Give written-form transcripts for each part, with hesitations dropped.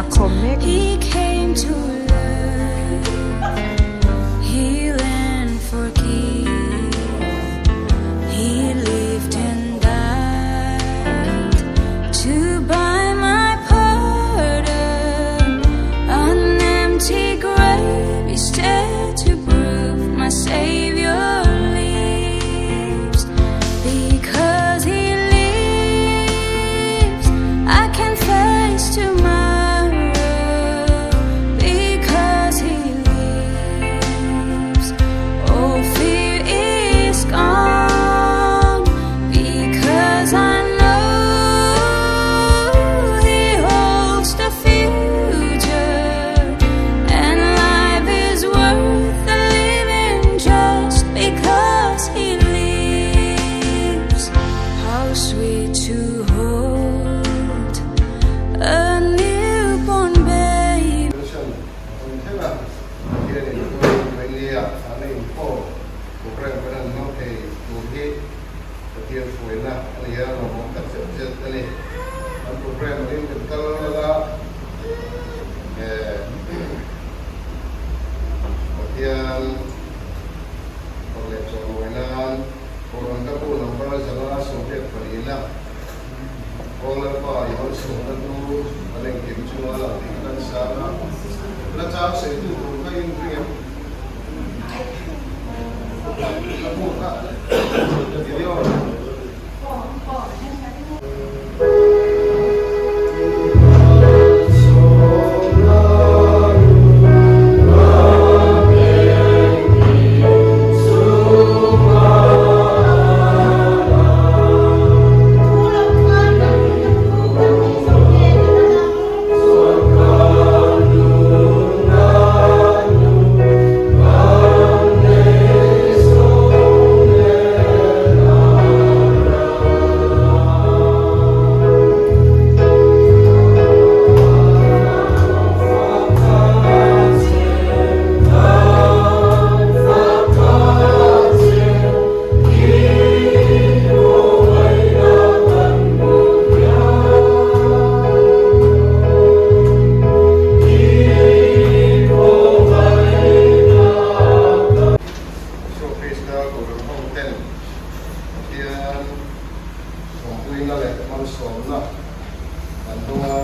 Nghah khawm mek a ni. Pension a awm thleng a, Pathianin chuan Vainia thahna inkhawm program kan han hmang thei tur hi Pathian hruaina a ni a, lawmawm tak zet zet a ni. Kan program angin kan kal anga Pathian fak leh chawlhmuai nan Kohhran ka bu number 184 na Aw Lalpa i malsawmna chu kan engkim chunga lang tih kan sang a, la chang seitu tur kha in ring em? Ka bu kha Gideon. Isua Krista Kohhran ho ten Pathian awmpuina leh malsawmna an dawng a,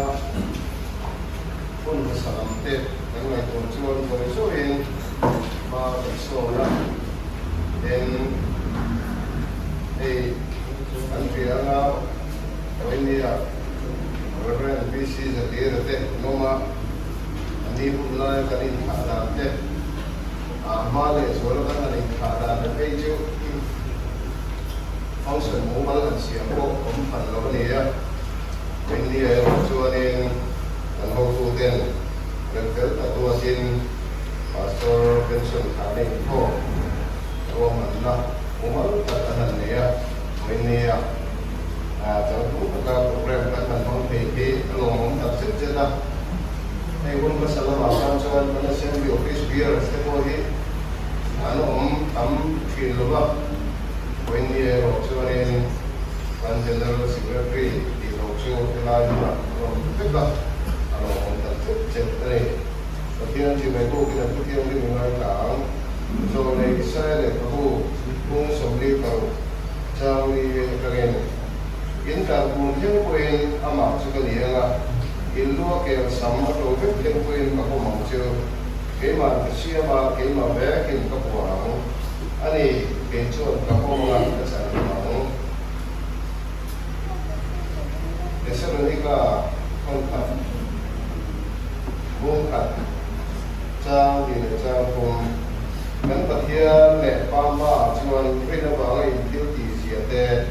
hun hmasa lam te kan ngaihtuah chuan zawi zawiin hma kan sawn a, tin hei kan hria anga Vawinia Rev. VC Zatira te an awm a, an ni hun laia kan inthlah dan te, a hma leh zuala kan han inthlah dan te phei chu function mumal han siam pawh awm hran lo a ni a. Vawinia erawh chuanin kan hotuten rem fel tak ruatin Pastor pension thahna inkhawm ruahmanna mumal tak an han nei a. Vawinia changtlung taka program kan han hmang thei hi a lawmawm tak zet zet a. Hei hun hmasa lamah khan chuan kan Assembly Office bearers te pawh hi an awm tam thin lo va. Vawinia erawh chuanin kan General Secretary tih loh chu helai hmunah an awm vek a, a lawmawm tak zet zet a ni. Pathian chibai bukin a thuthianghlim i ngaithla ang. Zawlei Israel lehkhabu phung 46 chang li atangin, In tlanpun thleng pawhin amah chu ka ni ang a, in lua kel sam a to vek thleng pawhin ka pawm ang chu. Keimah ka siam a, keimah vekin ka puah ang. A ni, kei chuan ka pawm ang a, ka chhan hlum ang. Thessalonika thawnkhat, bung khat, chang tih leh chang thum, Kan Pathian leh Pa hmaah chuan rin avanga in thil tih zia te,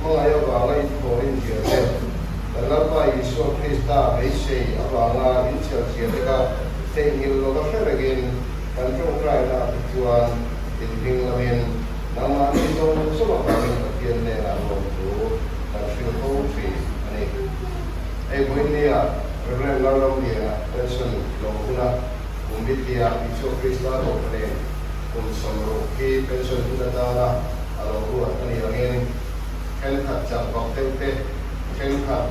hmangaih avanga in thawhrim zia te, kan Lalpa Isua Krista beisei avanga in chhelh zia te kha theihnghilh lova hre rengin kan tawngtaina ah te chuan inhming lamin nangmahni zawng zawng avangin Pathian hnenah lawmthu kan hrilh fo thin a ni. Hei Vawinia Rev. Lalramliana pension lo huna kum bithliah Isua Krista Kohhranin kum 60 hi pension hun atana a lo ruat a ni angin thenkhat chak vak deuh te, thenkhat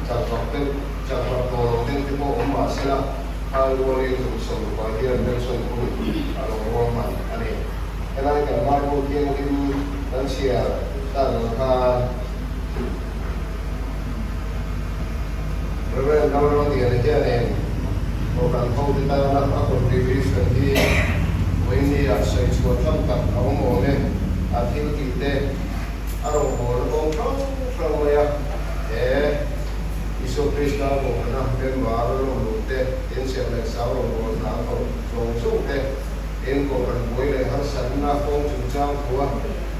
Chakvak deuh, chakvak tawh lo deuh te pawh awm mah sela, khai rualin kum 60 ah hian pension hun a lo ruahman a ni. Helai kan Bible Thianghlim kan chhiar tak ang khan Rev. Lalrodiana hianin Kohhran hote tana a contribution hi vawinia sawi chhuah tam tak a awm awm e, a thil tih te a rawngbawlna kawng hrang hrang mai a, he Isua Krista Kohhrana member lawm luh te, insiam leh sau rawngbawlna a thawk zawng zawng te, in Kohhran buai leh harsatna kawng chungchang thua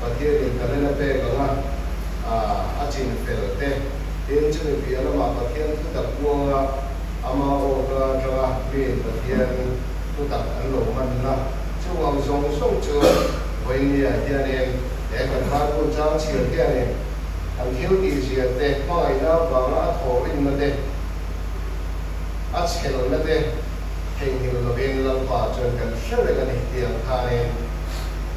Pathianin talent a pek anga a chin fel te, tin chumi piah lamah Pathian thutak kuanga ama awka atanga miin Pathian thutak an lo hmanna chung ang zawng zawng chu vawinia hianin he kan Bible chang chhiar hianin an thil tihzia te, hmangaihna avanga a thawhrimna te, a chhelna te theihnghilh lovin Lalpa chuan kan hre reng a ni tih ang khanin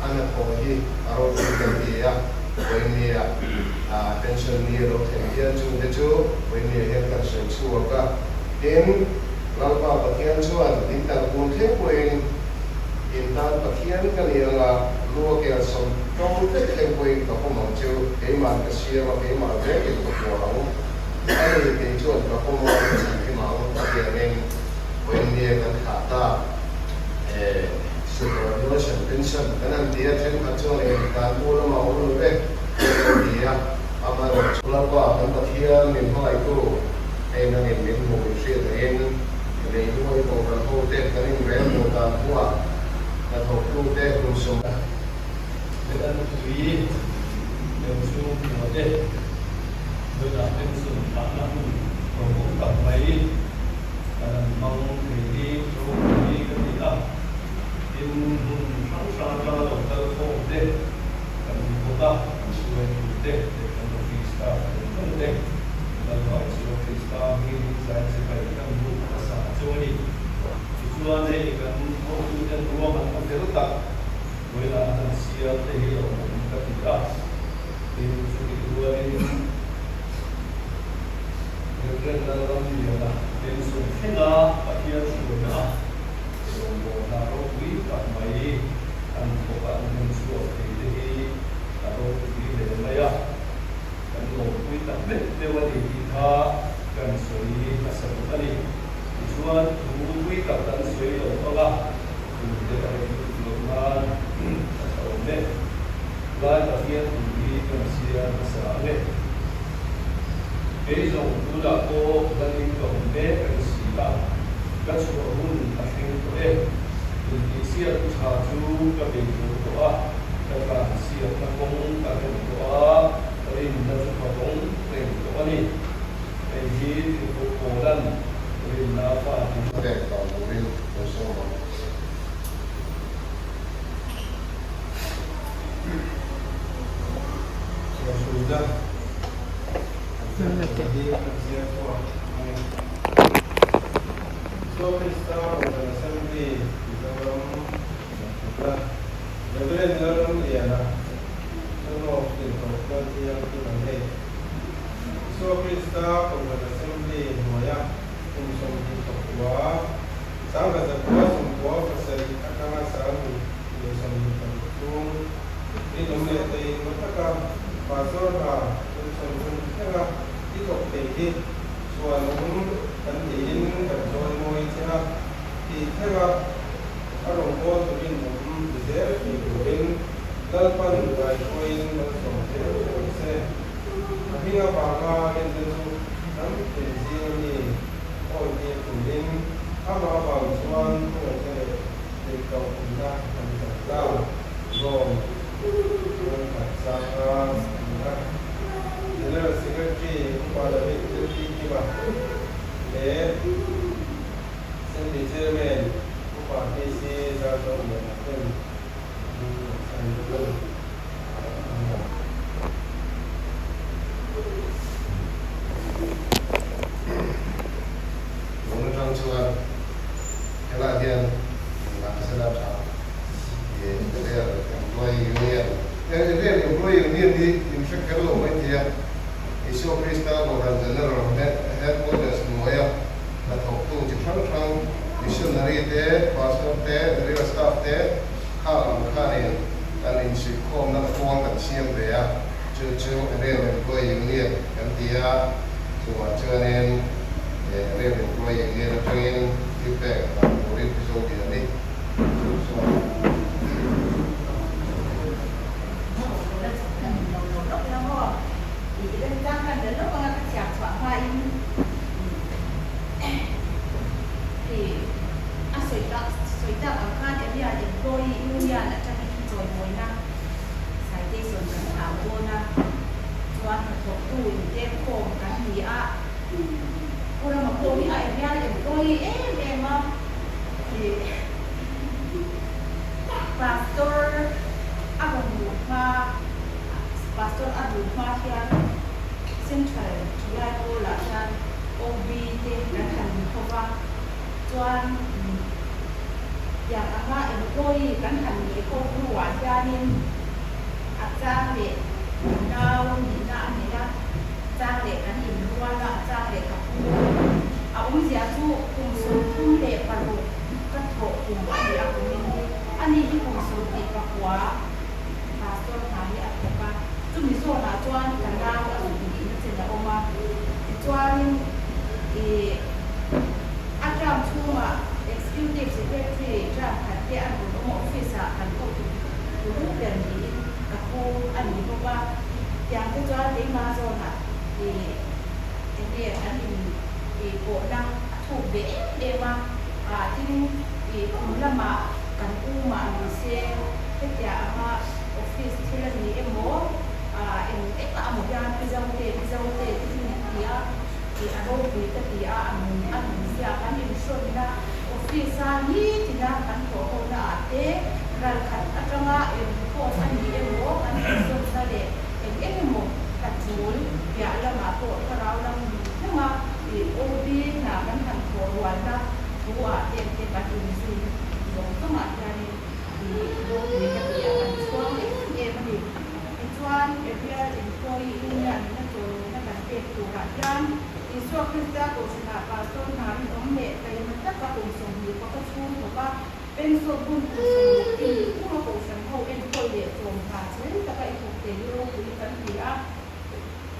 a hnathawh hi a ropui kan ti a, vawinia pension ni a lo thlen hian chungte chu vawinia hian kan sawi chhuak a, tin, Lalpa Pathian chuan in tarpun thleng pawhin in tan Pathian ka ni anga lu a kel sawm to vek thleng pawhin ka pawm ang cheu, keimah ka siam a, keimah vekin ka puar ang a ni, kei chuan ka pawm a, ka chhan him ang a ti angin vawiinnia kan thlah ta e, superannuation pension kan han ti a, thenkhat chuan eng dan bu lamah awm lo ve kan lo ti a, amaherawhchu. Lalpa kan Pathian min hmangaihtu hei nangin min hmuh min hriat angin lei hnuai kohhran hote kan inrel hmuh dan thuah hnathawktute kum sawm Vedan tui leu chhungkua te vawilah pension thlahna hun hlawhawm tak mai kan an hmang thei hi ropui ka ti a, tin hmun hrang hrang atanga lo kal khawm te kan ni bawk a, kan hruaitu te leh kan office staff zawng zawng te Lalpa Isua Krista hmingin zai chibai kan buk hmasa chu a ni. Tichuan hei kan hotuten ruang an la fel tak. Vawilah an siam te hi lo awm ka ti a, tin chutih rualin Reverend Lalramliana pension thlenga Pathian hruaina a rawngbawlna ropui tak mai an thawk a an hmun chhuak thei te hi a ropui hle mai a, kan lawmpui tak meuh meuh a ni tih kha kan sawi hmasa duh a ni. Tichuan thu pui tak kan sawi lo ang a. Tute a rei lut loh nan a tha awm e. Lai Pathian thu hi kan chhiar hmasa ang e. Kei zawng tunah pawh lalin ka awm mek a ni si a, ka chhuah hun a thleng tawh e. Intihsiak thu tha chu ka bei zo tawh a, ka tlansiakna kawng ka rem tawh a, rinna chu ka vawng reng tawh a ni. Hei hi Tirhkoh Paula'n rinna a fa tih. Pek vang turin kan sawm ang. 19 atanga 2026 chhung rinawm leh taima taka pastor hna 30 thlenga i thawk thei hi chhuanawm kan tiin kan chawimawi che a, tih thlenga a rawngbawltu rinawm ti zel thei turin Lalpan ngaihruaiin malsawm zel che rawh se. A hming avanga rinna chu hnam tin zinga mi awi tir turin amah avang chuan khawngaihna leh tirhkohna kan chang ta. Rom Rangkhat Sangha a ni a. General Secretary Upa David LP Kima leh Assembly Chairman Upa PC Zarzohliana ten thu an sign bawk a ni. Tun atang chuan helai hian engah sela tha i Real Employee Union Real Employee Union hi in hre kher lo mai thei a, Isua Krista Kohhran General Headquarters hnuaia hnathawktu chi hrang hrang, Missionary te, Pastor te, Area Staff te kha ang khanin kan insuihkhawmna pawl kan siam ve a, chu chu Area Employee Union kan ti a, chuvah chuanin Area Employee Union atangin feedback dan turin Pu Zodiani chu sawi a. Pastor a rawn luh hma, Pastor a luh hma hian Central Thalai Hall-ah hian OB te kan han ni ho va, chuan tiang anga employee kan han nih ho hnuah hianin a chang leh nau nihna a nei a, chang leh kan inrual a, a chang leh ka pu a awmzia chu kum 36 Ka thawh kum a ni a kumin hi a ni hi kum 24 pastor hna hi a thawk a, chumi zawnah chuan ka nau a zuk nihna chen a awm a, tichuanin ih a term chhungah executive secretary term khat te an rawn awm a, office ah kan koh tu turu ber niin ka pu a ni bawk a, tiang te chuan keimah zawnah ih enge an in ih pawhna a thuk ve em em a, ah tin ih kum lamah kan u mah ni se hetia anga office thil a ni emaw ah eng engah amaw hian pi Zote pi Zote te chu min ti a, ih a ropui ka ti a, a nun a nun zia kan inhrawnna office a nitina kan thawh ho na ah te ral khat atanga eng khawm a ni emaw kan inhrawnna leh eng eng emaw ka tul piah lamah pawh thlarau lam nun thleng a Ih OB hna kan han thawh rualna thu ah te te kan inzui zawng zawngah hianin ih ropui ka ti a, kan chhuang em em a ni. Tichuan, Aerial Employee Union na chawlhna kan pek turah hian Isua Krista Kohhranah Pastor hna rinawm leh taima taka kum 21 chhung thawk a, Pension hun kum 60 i nih kuma Kohhran ho enkawl leh chawm hna chhel taka i thawk thei hi ropui kan ti a.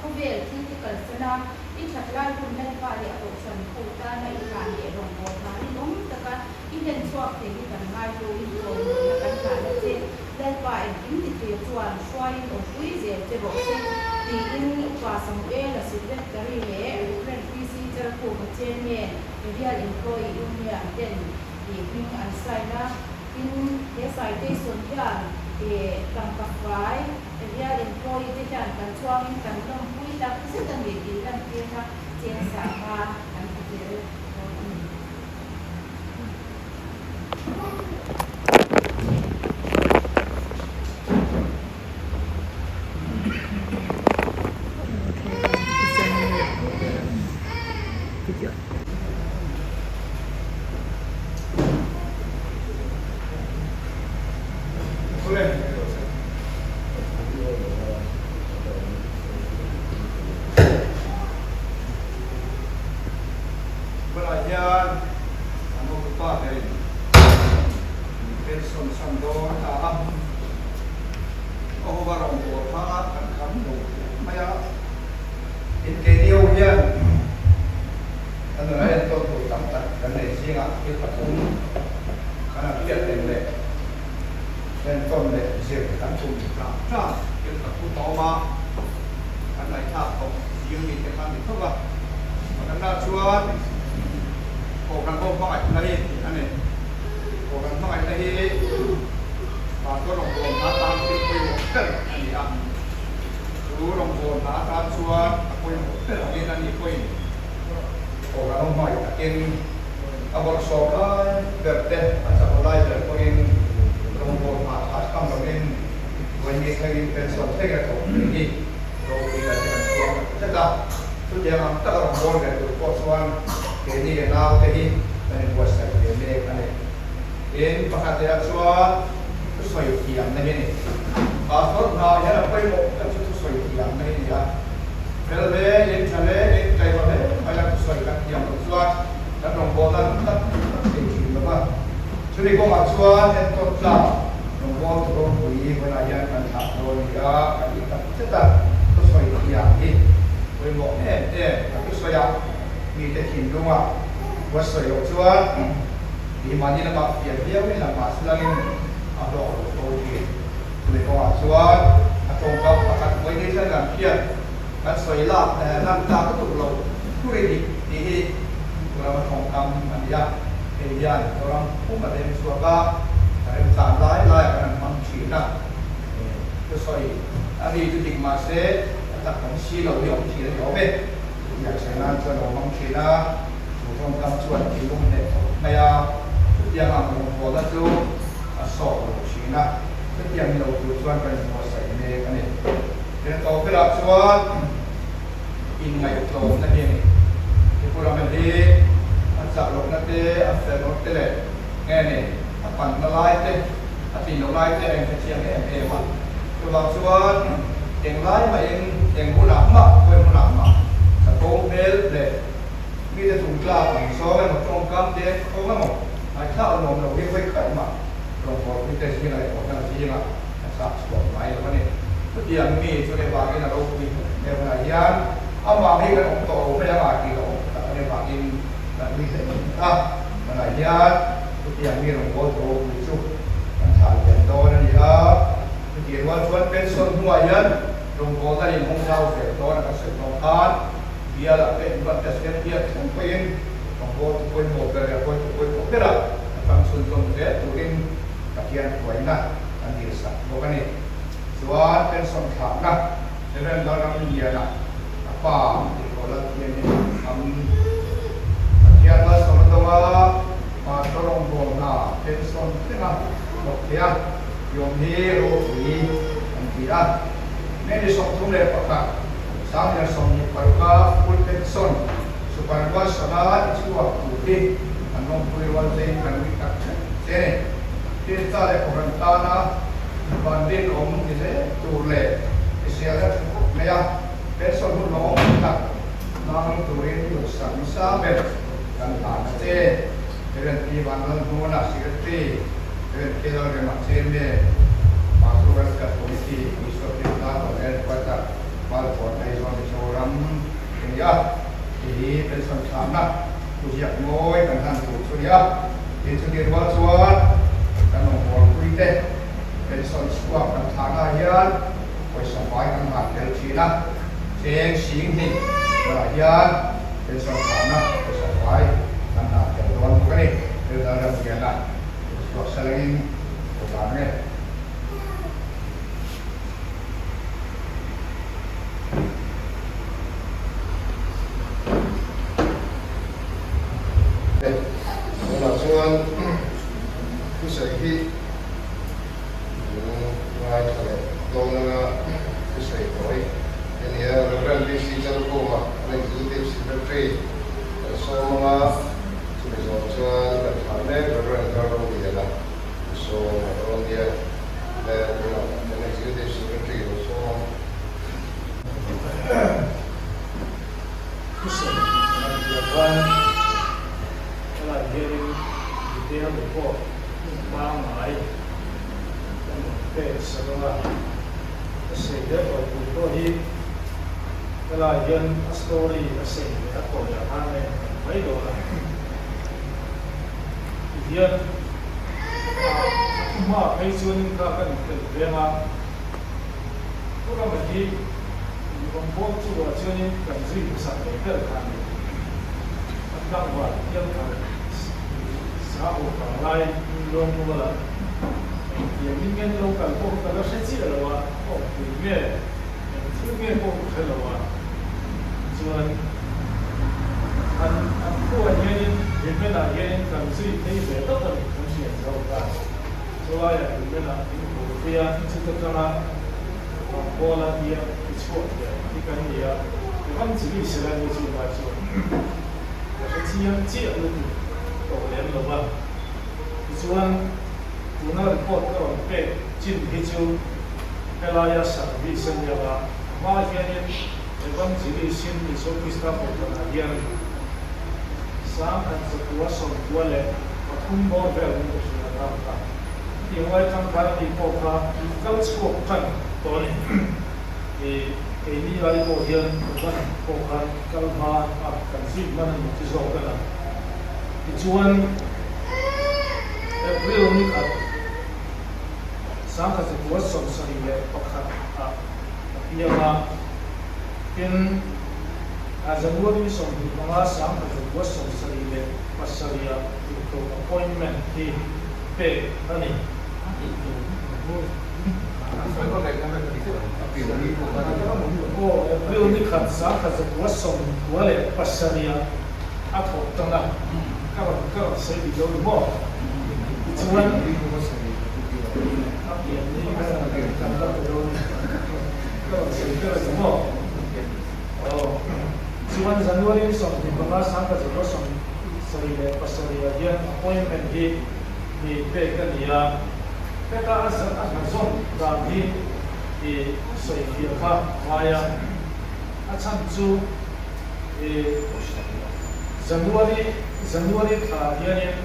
Khawvel thil te kalsan a, i that lai hun Lalpa leh a Kohhran ho tana i hlan leh rawngbâwl hna rinawm taka i hlen chhuak thei hi kan ngai tu in chawimawina kan hlahna che Lalpa engkim ti thei chuan hruaiin awmpui zel che rawh se tiin Upa Samuela Secretary leh Rev. PC Chalkhuma Chairman Real Employee Union ten tih hming an sign a, tin he citation hian tangka fai Real employee te hian kan chuangin kan lawmpui tak zet a ni tih lantirna cheng sanga kan ti tel dawn a ni. Bulah hian an hotupa berin min pension san dawn ta a, a hova rawngbâwl kha kan kham lo hle mai a. In keini ho hian kan nunah enkawl tur tam tak kan nei zingah thil pathum kan han hriat reng leh entawn leh zir kan tum tlang tlang thil pathum a awm a, kan ngaihthlak tawh zing mi te kha ni tho va, pakhatna chuan Kohhran ho hmangaihna hi tih a ni. Kohhran hmangaihna hi Pastor rawngbâwl hna tan thil pawimawh ber a ni a. Chu rawngbâwl hna atan chuan a pawimawh ber angin a ni pawhin Kohhran ho hmangaih takin a bawrhsawm lai ber te, a chak lai ber pawhin rawngbâwl hna tha tham lovin vawiin thlengin pension thleng a thawk thei hi ropui kan ti kan chhuak tak zet a. Chutiang ang taka rawngbâwl ve tur pawh chuan keini leh naute hi kan inbuatsaih ve mek a ni. Tin, pakhat lehah chuan thusawi thiamna hi a ni. Pastor hna hian a pawimawh ber chu thusawi thiamna hi a ni a. Fel hle, in tha hle, in taima hle mai a. Chumi kawngah chuan enkawl tlak rawngbawl tu ropui vawiinah hian kan thlah dawn a ni a, kan ti tak zet a, thusawi thiam hi pawimawh em em a thusawi a, mite thinlunga huat sawi loh chuan keimahni lamah fiah viauin lang mah silangin a hlawk lo fo thin. Chumi kawngah chuan a tawngkam pakhat vawiin hian kan hriat kan sawi lak lan tlak lutuk lo thuri dik tih hi Ram a tawngkam a ni a, hei hian ram pum a leng chhuak a, a remchan lai lai kan han hmang thin a, thusawi a ri chu dik mah se a tak awm si lo hi awm thin a ni awm e. Chutiang sawi nan chuan a lo hmang thin a, chu tawngkam chuan thinlung hneh khawp mai a, chutiang ang rawngbawlna chu a sawk lo thin a, chutiang ni lo tur chuan kan inbuatsaih mek a ni. Tirhkoh berah chuan inngaihtlawmna hi a ni. Tripurama hi a chak lohna te, a fel lohna te leh nge ni a panna lai te, a tlin loh lai te a inhrethiam em em a. Chuvang chuan englai mahin eng hunah mah, khawi hmunah mah chapo hmel leh mite chung tlak ang zawng emaw, tawngkam te khawng emaw, ngaihthlak nuam lo hi vawi khat mah rawngbawlpuite zingah leh kohhran zingah a chak chhuak ngai lo a ni. Chutiang mi chu ne vangin a ropui hmel hunah hian amah hi kan awm tawh lo mai anga tih lo awm tak a ni vangin kan ui hle a. Tunah hian chutiang mi rawngbâwl tu ropui chu kan thlah lian dawn a ni a. Chutih rual chuan pension hnuah hian rawngbâwlna in hawng zau zel dawn a kan sawi tawh khan bialah te in ruat test hian biak thleng pawhin rawngbâwl tu pawimawh ber leh hawitu pawimawh berah a tang chhunzawm zel turin Pathian hruaina kan dilsak bawk a ni. Chuan pension thlakna Reverend Lalramliana a pa tihpawh Lalthianin an Pathian malsawm a dawng a, Pastor rawngbâwl hna pension thlenga thawk thei a, Yawm hi ropui an ti a. May ni 31, 2026 a full pension superannuation-a i chhuak tur hi an lawmpui rual chein kan ui tak theuh che a ni. Tirhcha leh Kohhran tana van rinawm ni zel tur leh hriselna tha tak mai a pension hun lawm tak hmang turin duhsak nasa ber kan hlan a che. Rev. Pi Vanlalhmuna, Secretary, Rev. K. Lalrema, Chairman, Pastor Welfare Committee, Isua Krista Kohhran Headquarter, Malpawt, Aizawl, Mizoram a ni a. Hei hi pension thlahna thuziak mawi kan hlan tur chu a ni a. Tin, chutih rual chuan kan rawngbawlpui te pension chhuak kan thlahna ah hian pawisa fai kan hlan tel thin a, cheng sing hnih bulah hian pension thlahna pawisa fai kan hlan tel dawn bawk a ni. Rilral Ramliana chhuak salengin ka vang e. Tunah chuan thusawi hi ngaithla leh dawn anga thusawi tawi a ni a. Rev. PC Chalkhuma, an Executive Secretary kan sawm anga chumi zawh chuan kan thlah mek Rev. Lalroliana sawm a dawn nia. Thusawi kan hriat chuan helai hianin detail report hun pangngai kan rawn pek sak ang a, ka sawi leh tawh tur pawh hi helai hian a story a sei leh a tawiah khan a innghat mai dawn a. Tihian a thu hma phei chuanin kha kan intel veng a, Pu Rama hi rawngbâwl chungah chuanin kan zui hmasak ve ber kha a ni. A tlangval piangthar sa haw kang lai lawng muala engtiangin nge lo kal pawh ka la hre chiah lo a, awmpui nge eng thil nge pawh ka hre lo a, chuan an an khuaah hianin Hlimen-ah hianin kan zui phei ve tawp a ni, kan hriat zo ta. Chulaiah Hlimen-ah min hmuh phei a, chuta tanga Rawngbawla tia i chhuak leh hi kan ni a, Evangelist la ni chu lai chuan ka hre chiang chiah lutuk tawh lem lo va. Tichuan tuna report ka rawn pek chin hi chu helaia service a nia va, a hma hianin Evangelist-in Isua Krista Kohhranah hian 1963. thum bawr vel in ka hria a kha. Chutiang lai atang khan ani pawh kha kal chhuak tan tawh a ni. Keini ai pawh hian Van pawh khan kal hma a kan zui hman a ni ti zawk a lang. Tichuan April ni khat 1971 ah a piang a, tin January 25 1977 ah tirhkoh appointment hi pek a ni. Aw, April ni khat 1997 ah a thawk tang a, ka rawn ka rawn sawi dik lo ni maw? Tichuan, a pian ni kan la pe dawn ka rawn sawi ber a ni maw? Aw, chuan January ni 25 1977 ah hian appointment hi ni pek a ni a, heta a a hna zawm dan hi i sawifiah kha ngai a, a chhan chu i January January thla ah hianin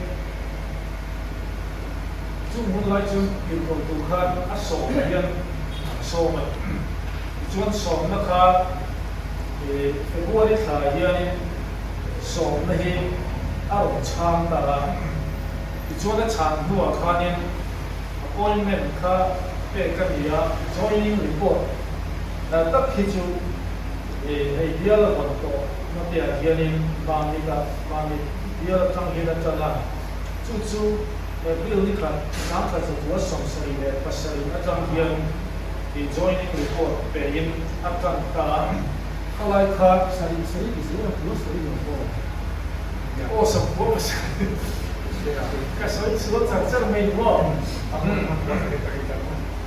chung hun lai chuan tirhkoh tur khan a sawm hian an sawm a ni. Tichuan sawmna kha i February thla ah hianin sawmna hi a rawn chhang ta a. Tichuan a chhan hnuah khanin appointment kha pek a ni a, joining report tak hi chu hei bial a vawn tawh na te ah hianin Mamit ah Mamit bial atang hian a tan a, chu chu April ni khat 1977 atang hian joining report pein a tan ta a, khalai kha Sarih sarih ti zel a, pua sarih lo pawh. Aw sawmkua pasarih ka sawi chhuak char char mai ni maw?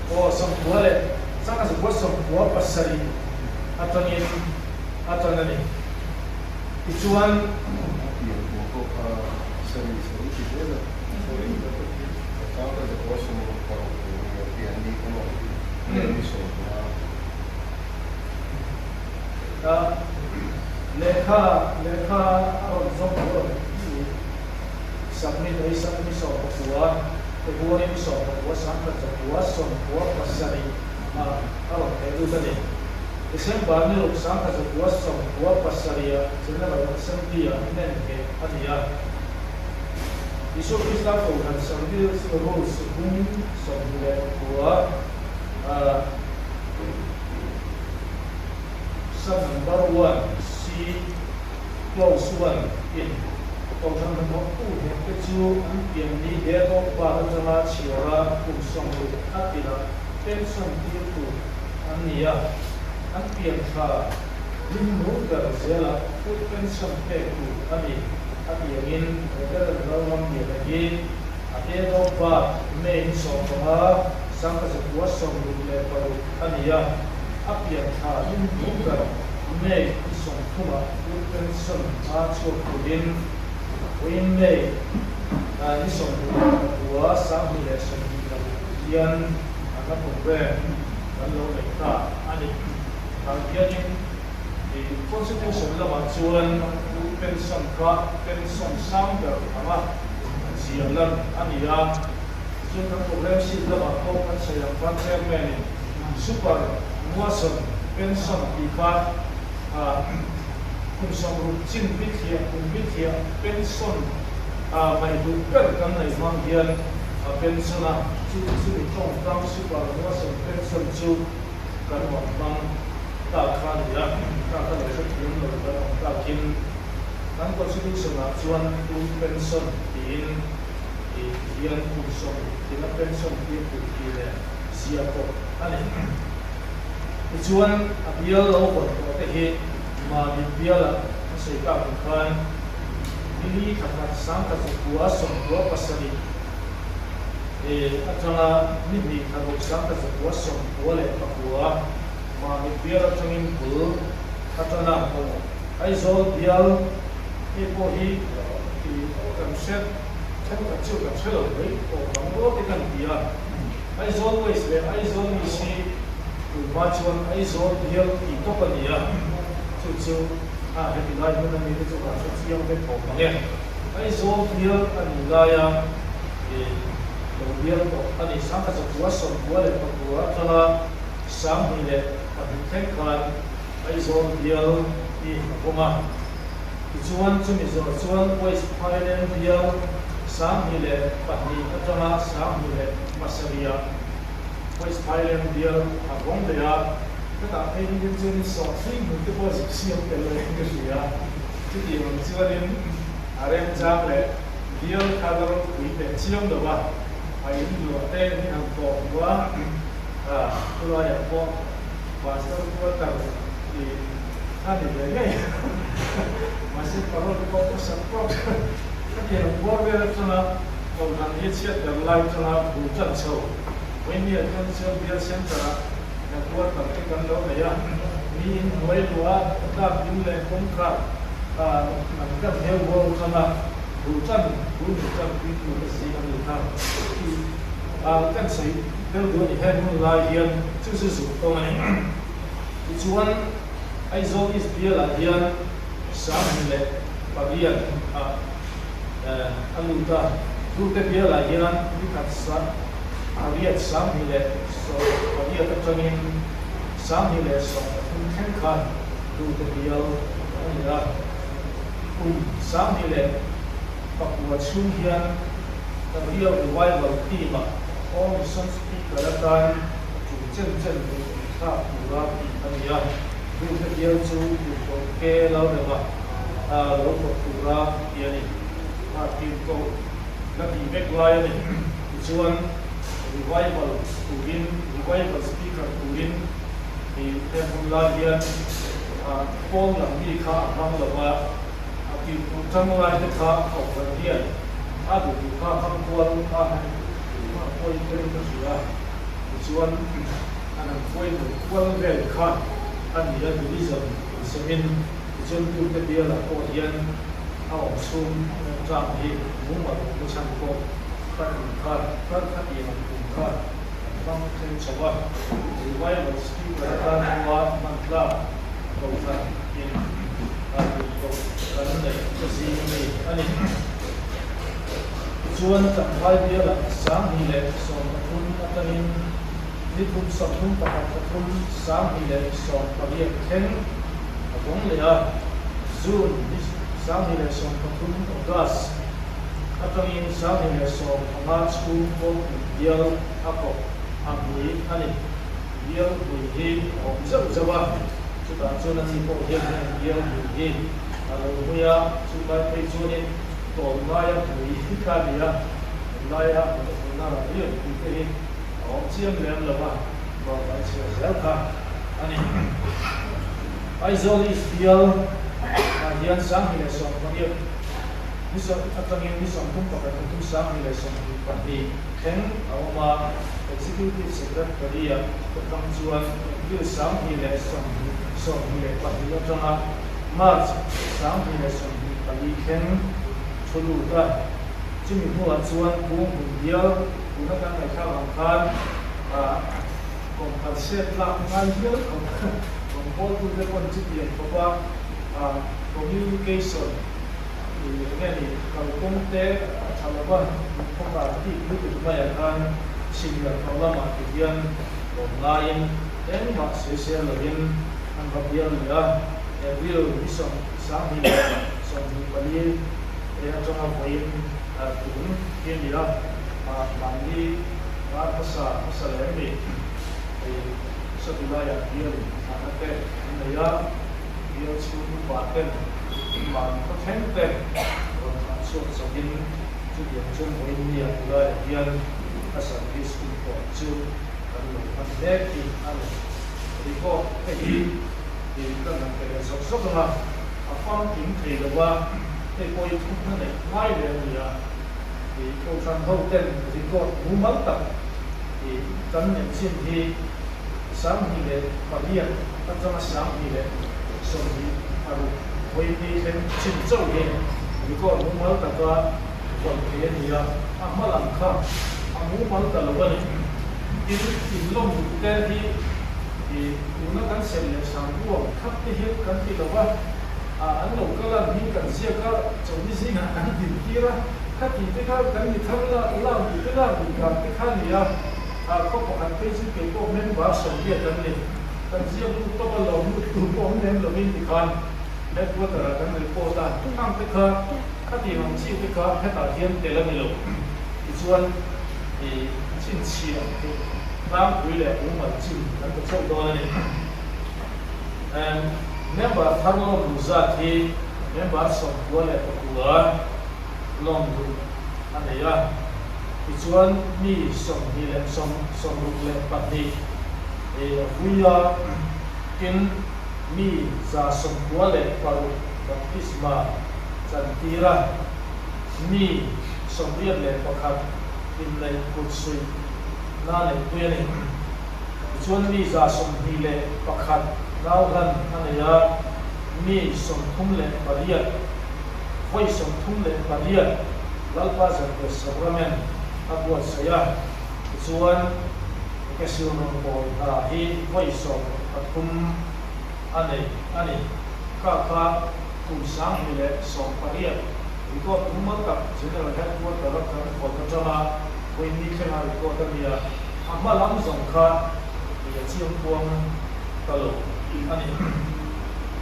Aw 90 leh 1997 atangin a tan a ni. Tichuan. A pian pua pawh kha sarih sarih ti zel a, 1966 tur a ni a, pian ni kha maw? Ni 15. Ka lehkha lehkha a rawn zawm a rawn tih submit a hi ni 19 February ni 19 1997 ah a rawn theh lut a ni. December ni ruk 1997 ah General Assembly ah nen ngheh a ni a. Isua Krista Kohhran Service Rules bung 29 ah Sub number one C clause one in Kohhran hnathawktu hekte chu an pian ni date of birth atanga chhiara kum 60 a tinah pension tir tur an ni a, an pian tha hlimnu ber zela full pension pek tur a ni a ti angin Reverend Lalramliana hi a date of birth May ni 15, 1966 a ni a. A pian thla hlimhnu ber May ni 30 ah full pension a chhuak turin vawiin May ni 29 2026 hian an la programme kan lo nei ta a ni. Tah hianin Constitution lamah chuan full pension kha pension sang ber anga ziah lan a ni a, tichuan kan programme sheet lamah pawh kan sawi ang khan Chairman-in Super Muasawn Pension tih kha kum 60 chin bithliah kum bithliah pension mai duh ber kan nei hmang hian a pension a, chu chumi tawngkam Super Muasawn Pension chu kan rawn hmang ta kha a ni a, kha kha lo hrethiam lo kan awm takin kan Constitution ah chuan full pension tiin hian kum 60 tina pension tir tur tih leh zia tawh a ni. Tichuan, a bial lo vawn tawh te hi Mamit bialah an sawi tak ang khan Nili thla khat 1997 atanga ni hnih thla ruk 1999 Mamit bial atangin bul atana Aizawl bial hei pawh hi kan hre thenkhat chu kan hre lo mai awm ang rual te kan ti a. Aizawl West leh Aizawl East hi tunhma chuan Aizawl bial tih tawp a ni a, chu chu a heti lai hmun a mi te chu kan hre chiang vek tawh mang e. Aizawl bial a nih laia lo bial tawh a ni. 1999 atanga 2002 thleng khan Aizawl bial hi a vawng a. Tichuan chumi zawh chuan West Phailen bial 2002 atanga 2007 ah West Phailen bial a vawng leh a. Hetah phei hi chuanin sawhthing hmun te pawh zuk siam tel lo in ka hria. Chutih ang chuanin a remchang leh bial kha la ropui teh chiang lo a, a in luah te ni han tawh hmu a, khulaiah pawh Pastor quarter tih a ni ve ngei mahse parole pawh ka sak tawk khatiang buar vel atanga kohhran hi chhiat ber lai atanga bul tan chho Vawinia chuan chuan bial center ah quarter te kan lo nei a, mi in hnuai luah tlak ding leh kawngkhar an kan heu huau atanga bul tan bul min tan pui tur te zing a ni kha tih kan sawi tel duh a ni. Heng hun lai hian chu chu zuk tawng a ni. Tichuan Aizawl East bialah hian 2008 ah a lut a, Dute bialah hian nikhat pariat 2018 atangin 2013 thleng khan Dute bial a ni a. Kum 2009 chhung hian The Real Revival team-ah All Mission Speaker atan tul chen chen duh inthlak tura tih a ni a. Dute bial chu tirhkoh ke lo rema lo kawp tura ti a ni. Kha tirhkoh la tih vek lai a ni. Tichuan, revival turin, revival speaker turin i heng hun lai hian pawn lam mi kha a hmang lo va, a tirhkoh tang lai te kha kohhran hian a duh duh kha hmang kual a pawi ber ka hria. Tichuan, an han pawimawh kual vel kha a ni a, division insemin tichuan tute bialah pawh hian a awm chhung tang hi mumal awmna chhan pawh kha tum kha kar khatiang ang tum kha an hmang thei chho a, revival speaker atan pawha hman tlak kohhran in a duh tawh kan neih ta zing mi a ni. Tichuan Champhai bialah 2013 atangin ni thum 31 thla thum 2018 thleng a vawng leh a, June ni 2013 August atangin 2015 chhung kawngpui bial a kawp a hmui a ni. Bial hmui hi a awm zeuh zeuh a, chutah chuan ani pawh hian heng bial hmui hi a lo hmui a, chulai phei chuanin tawnlaia hmui kha a ni a, tunlaia hmuna rah riau hmui te hi a awm chiang lem lo a, Bawlhhlawh chhiar zel kha a ni. Aizawl East bial ah hian 2018 ni atangin ni 31 pathum 2022 thleng a awm a, Executive Secretary ah te tang chuan April 2022 atanga March 2024 thleng thu lut a. Chumi hnuah chuan Bunghmun bial tuna kan ngaihthlak ang khan Kum khat set tlak ngai hial khawp rawngbawltute pawn chutiang khawpa communication eng nge ni kalkawng te a tha lova khawpa tih lutuk maiah khan chhimler tawh lamah ti hian rawn laiin engmah sawisel lovin an va bial leh a, April ni 2024 atanga vawiin tun hi a ni a, mahni Ral hmasa hmasa leh mi hei sawti laiah bial thlahna te an nei a, bial chhung upa ten mahni khawthleng te rawn thlah chhuak chauhin chutiang chuan vawiin nia ti laiah hian a service hun tawp chu kan lo hman mek hi a ni. Record te hi kan han pe leh zawk zawk ang a, a famkim thei lo a, hei pawh hi thupna neih ngai leh a ni a. I kohhran ho ten record mumal tak i kan neih chin hi 2008 atanga 2026 vawi thleng chin chauh hi record mumal taka vawn thei a ni a, a hma lam kha a mumal ta lo a ni. Tin, inlawm duh te hi i tuna kan serh leh sang ruang khat te hian kan ti lo va. An lo kal a, hming kan ziak a, chawlhni zingah kan din tir a, khati te kha kan mi thar lak lak duh te lak duh dan te kha a ni a, khaw pakhat phei chu kei pawh member sawmriat an ni. Kan ziak lut tawp a, lo lut tur pawh awm lem lovin tikhan headquarter ah kan report a, khang te kha khati ang chi te kha hetah hian tel a ni lo. Tichuan i chhinchhiah theih tlangpui leh mumal chin kan ta chauh dawn a ni. Member thar lawm duh zat hi member 99 lawm duh a nei a, tichuan mi 24 a vui a, tin mi 96 baptisma chantir a, mi 81 inneih kut suih na neihpui a ni. Tichuan mi 21 nau hlan a nei a, mi 38, vawi 38 Lalpa Zanriah Sacrament a buatsaih a. Tichuan Kesil rawngbâwl hna hi vawi 13 a nei a ni. Kha kha kum 2018 record mumal tak General Headquarter a kan hawn aṭanga vawi ni thlenga record a ni a. A hma lam zawng kha i a chiang kuang ta lo a ni.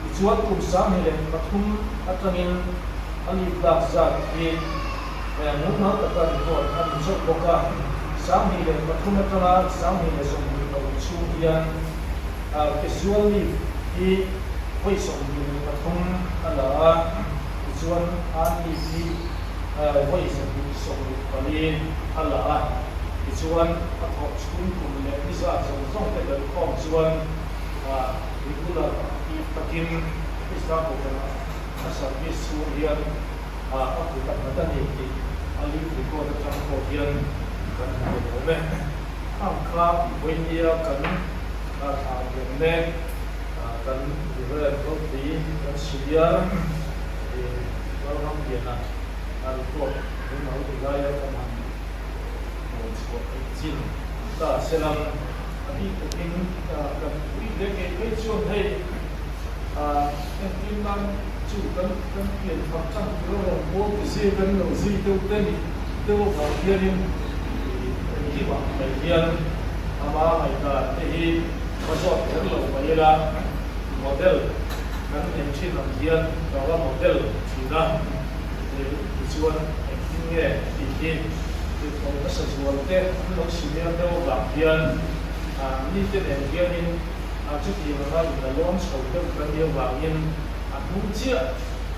Tichuan kum 2003 atangin a lead lak zat hi mumal taka record a ni chauh bawk a. 2003 atanga 2026 chhung hian casual leave hi vawi 23 a la a, tichuan earned leave hi vawi 164 a la a. Tichuan, a thawh chhung kum leh ni zat zawng zawng te belh khawm chuan regular takin Krista Kohhranah a service chhung hian a kut a nghat a ni tih a leave record atang pawh hian kan hmu thei awm e. Khang kha vawinia kan thlah lian mek kan Israel ropui kan senior Lalramliana report mumal ti laia kan han Rawn chhuah theih chin ta se lang a bik takin kan ui hle ngei phei chuan hei entir nan chu kan kan pian thar chang tur a rawn bawl ti zir kan lo zui deuh te ni deuh avang hianin engkimah mai hian ama ngaihdan te hi va zawt kher lo mai ila model kan nei thin ang hian ka va model thin a tichuan engtin nge tih hi Thil nasa zual te an lo senior deuh avang hian mite nen hianin chutiang anga inla lawn chho deuh kan nih avangin a hnung chiah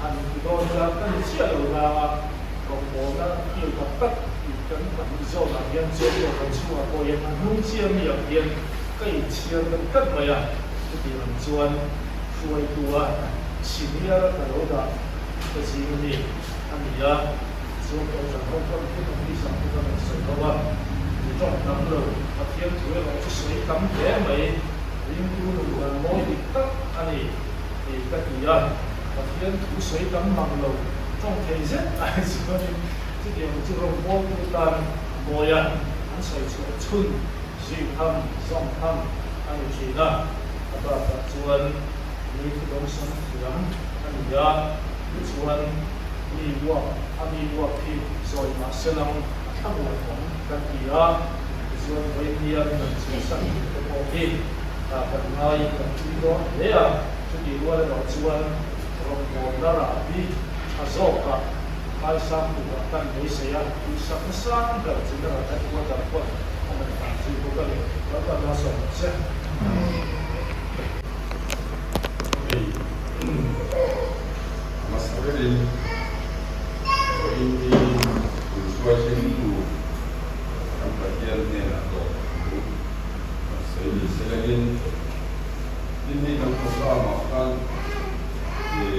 han ti dawn ila ka ni chiah lo nanga rawngbawlna kil tak tak tih kan pahnih zawnah hian chuan pawh kan chhungah pawh hian a hnung chiah mi ang hian ka inchhiar deuh tlat mai a, chutiang ang chuan hruaitu a senior a ka lo dah ka zing a ni a ni a. Chu Kohhran ho chuan thil an tih sak chu kan rawn sawi ho a, mi tawng tam lo, Pathian thu erawh chu sawi tam hle mai, ringtu nun dan mawi dik tak a ni tih ka ti a, Pathian thu sawi tam mang lo tawng thei zet ai chuanin chutiang chu rawngbawltu tan mawi a, an sawi chhuah chhun zui tham zawng tham a ni thin a, a bakah chuan mi thudawngsam thiam a ni a, tichuan. Mi uap a mi uap hi zawi mah se lang a thla muan awm kan ti a, tichuan vawinia min rawn chhuihsan tur te pawh hi kan ngai kan tui dawn hle a, chutih rual erawh chuan rawngbawlna rah hi tha zawkah kaisang turah kan beisei a, duhsak nasang ber General Headquarter pawn a ngaihdan zui bawk a ni. Lalpan malsawm rawh se. Hmasa berin vawiin hi min hruai thlengtu kan Pathian hnenah tawh thu kan sawi ni se langin tin hei kan programme-ah khan min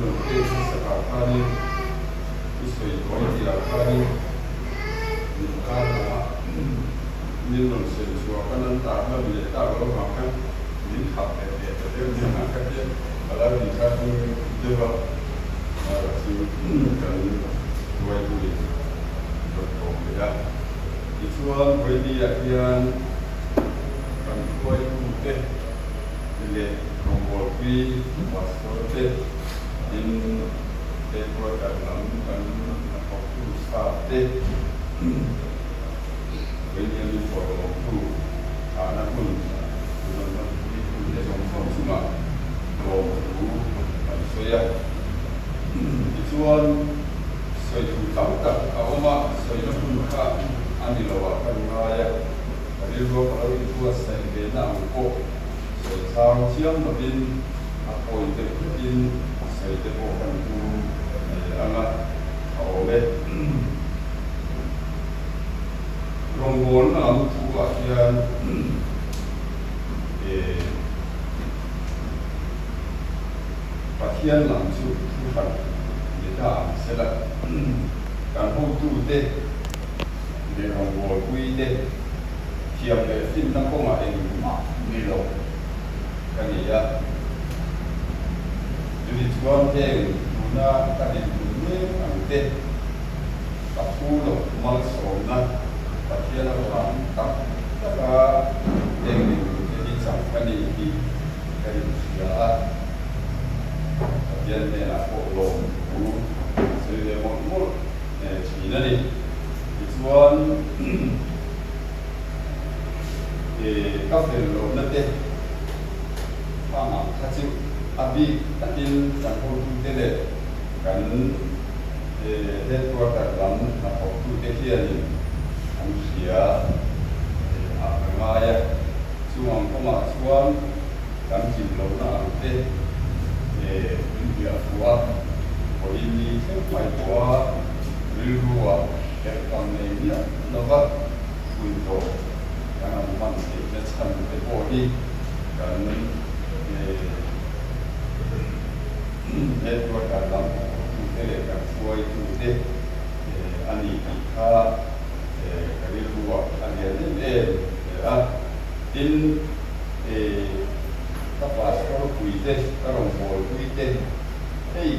rawn pek hmasakah khanin i sawi tawi tihah khanin min kar lang a, min rawn sem chhuah khan an tak lan leh tak lo vang khan min khap leh leh ta deuh nia ka tia. A lo ni kha tum deuh a, amaherawh chu kan hruaituin rawn kawm leh a. Tichuan Vawinia hian kan hruaitute leh rawngbawlpui. pui Pastor te tin headquarter lam kan hnathawktu staff te vawiin min pawlawmtu thahna hun rawn hman pui tu te zawng zawng chungah lawmthu kan sawi a. Tichuan sawi tur tam tak a awm a, sawina hun kha a ni lo ah kan ngai a, ka rilru a ka lo inbuatsaih ve na ang pawh sawi chang chiang lovin a pawi deuh hlekin sawi te pawh kan tum ang a, a awm e. Rawngbawlna lam thu ah hian Pathian lam chu thu hran ni ta ang sela, kan hotute leh rawngbawlpuite thiam leh finna kawngah engmah ni lo ka ni a. Chumi chuan heng tuna ka dinhmun mek ang te ka phu loh malsawmna Pathian avang tak taka heng dinhmun te hi chang ka ni tih ka inhria a. Pathian hnenah pawh lawm thu sawi ve mawlh mawlh thin a ni. Tichuan ka fel lohna te khangah kha chu a bik takin kan hotute leh kan headquarter lam hnathawktute hianin an hria ah ka ngai a. Chungah kawngah chuan kan chim lohna ang te min hliah fuh a, vawiin ni thleng mai pawha rilrua herh tam nei miah lova pui tawh kan han hman theihna chhan te pawh hi kan headquarter lam hnathawktute leh kan hruaitute a ni tih kha ka rilrua a lian em em a. Tin, ka pastor pui te, ka rawngbâwl pui te, hei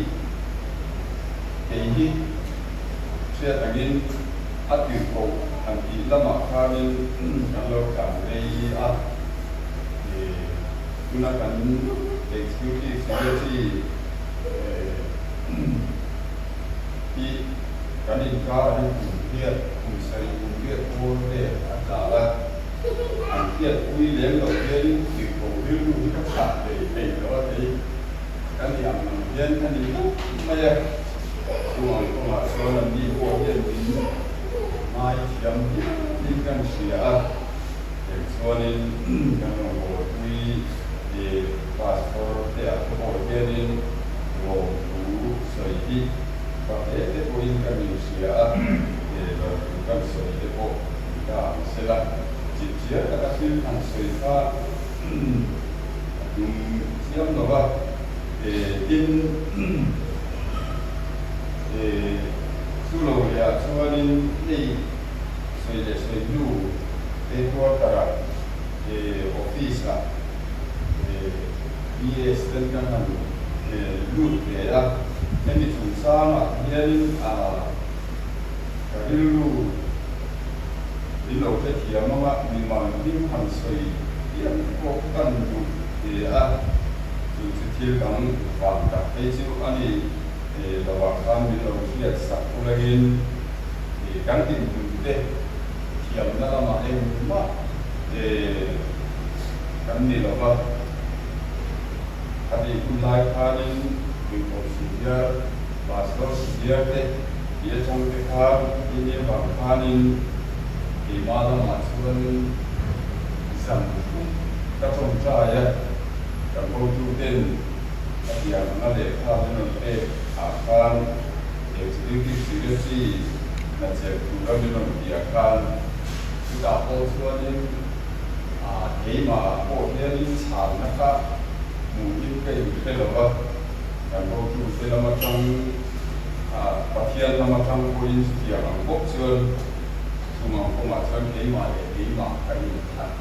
kei hi hriat angin a tirhkoh han tih lamah khanin kan lo tlan rei a, tuna kan Executive Secretary hi kan inkar hi kum riat, kum sarih kum riat pawl vel a tla a. An hriatpui lem loh hianin tirhkoh rilru hi ka chhah thei thei lo a thei. Ka ni ang ang hian ka ni tawp mai a. Chung ang kawngah chuan an ni pawh hian min ngaithiam hialin kan hria a. Eng chuanin kan rawngbawlpui pastor te ah te pawh hianin lawmthu sawi hi fate te pawhin kan inhria a, lawmthu kan sawi te pawh Ta ang sela, chipchiar taka thil han sawi kha a tum chiam lo va, tin, chu lo lehah chuanin hei sawi leh sawi hnu headquarter-ah, office-ah PS ten kan han lut ve a, hemi chungchangah hianin ka rilru Min lo hrethiam anga mimal hming han sawi pian pawh kan duh hle a, chu chu thil dang vang tak phei chu a ni lovah khan min lo hriat sak ulangin kan dinhmun te thiamna lamah engmah kan ni lova, a tih hun lai khanin Tuikhawp Sihliar, Pastor Sihliar te Ti atang te khan India vang khanin keimah lamah chuan zan thum ka tawngtai a, kan hotu ten a tiang anga lehkha min rawn pek ah khan Executive Secretary hna chelh tura min rawn ti ah khan chutah pawh chuanin keimah ah pawh hianin chhanna kha hmuhin ka inhre lo va, kan hotu te lam atang Pathian lam atang pawhin chutiang ang bawk chuan chung ang kawngah chuan keimah leh keimah ka inthat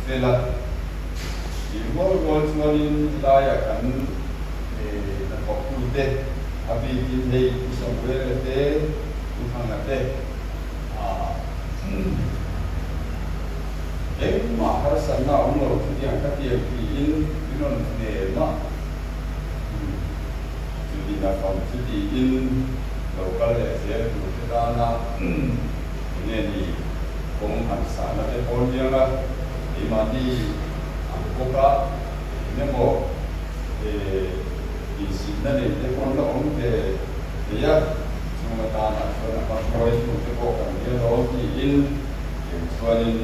fel a. Tih rual rual chuanin helaia kan hnathawktute a bikin hei Pu Samuela te, Pu Thanga te Engmah harsatna a awm lo chutiang ka tiang tiin min rawn hnem a, chuti na fam chutiin lo kal leh zel tur te tana enge ni kawng han sahna te pawh niang a, keimahni ang bawk a engemaw insitna nei te pawh an la awm ve thei a, chung atana chuan a hmahruai tu te pawh kan nia lo tiin eng chuanin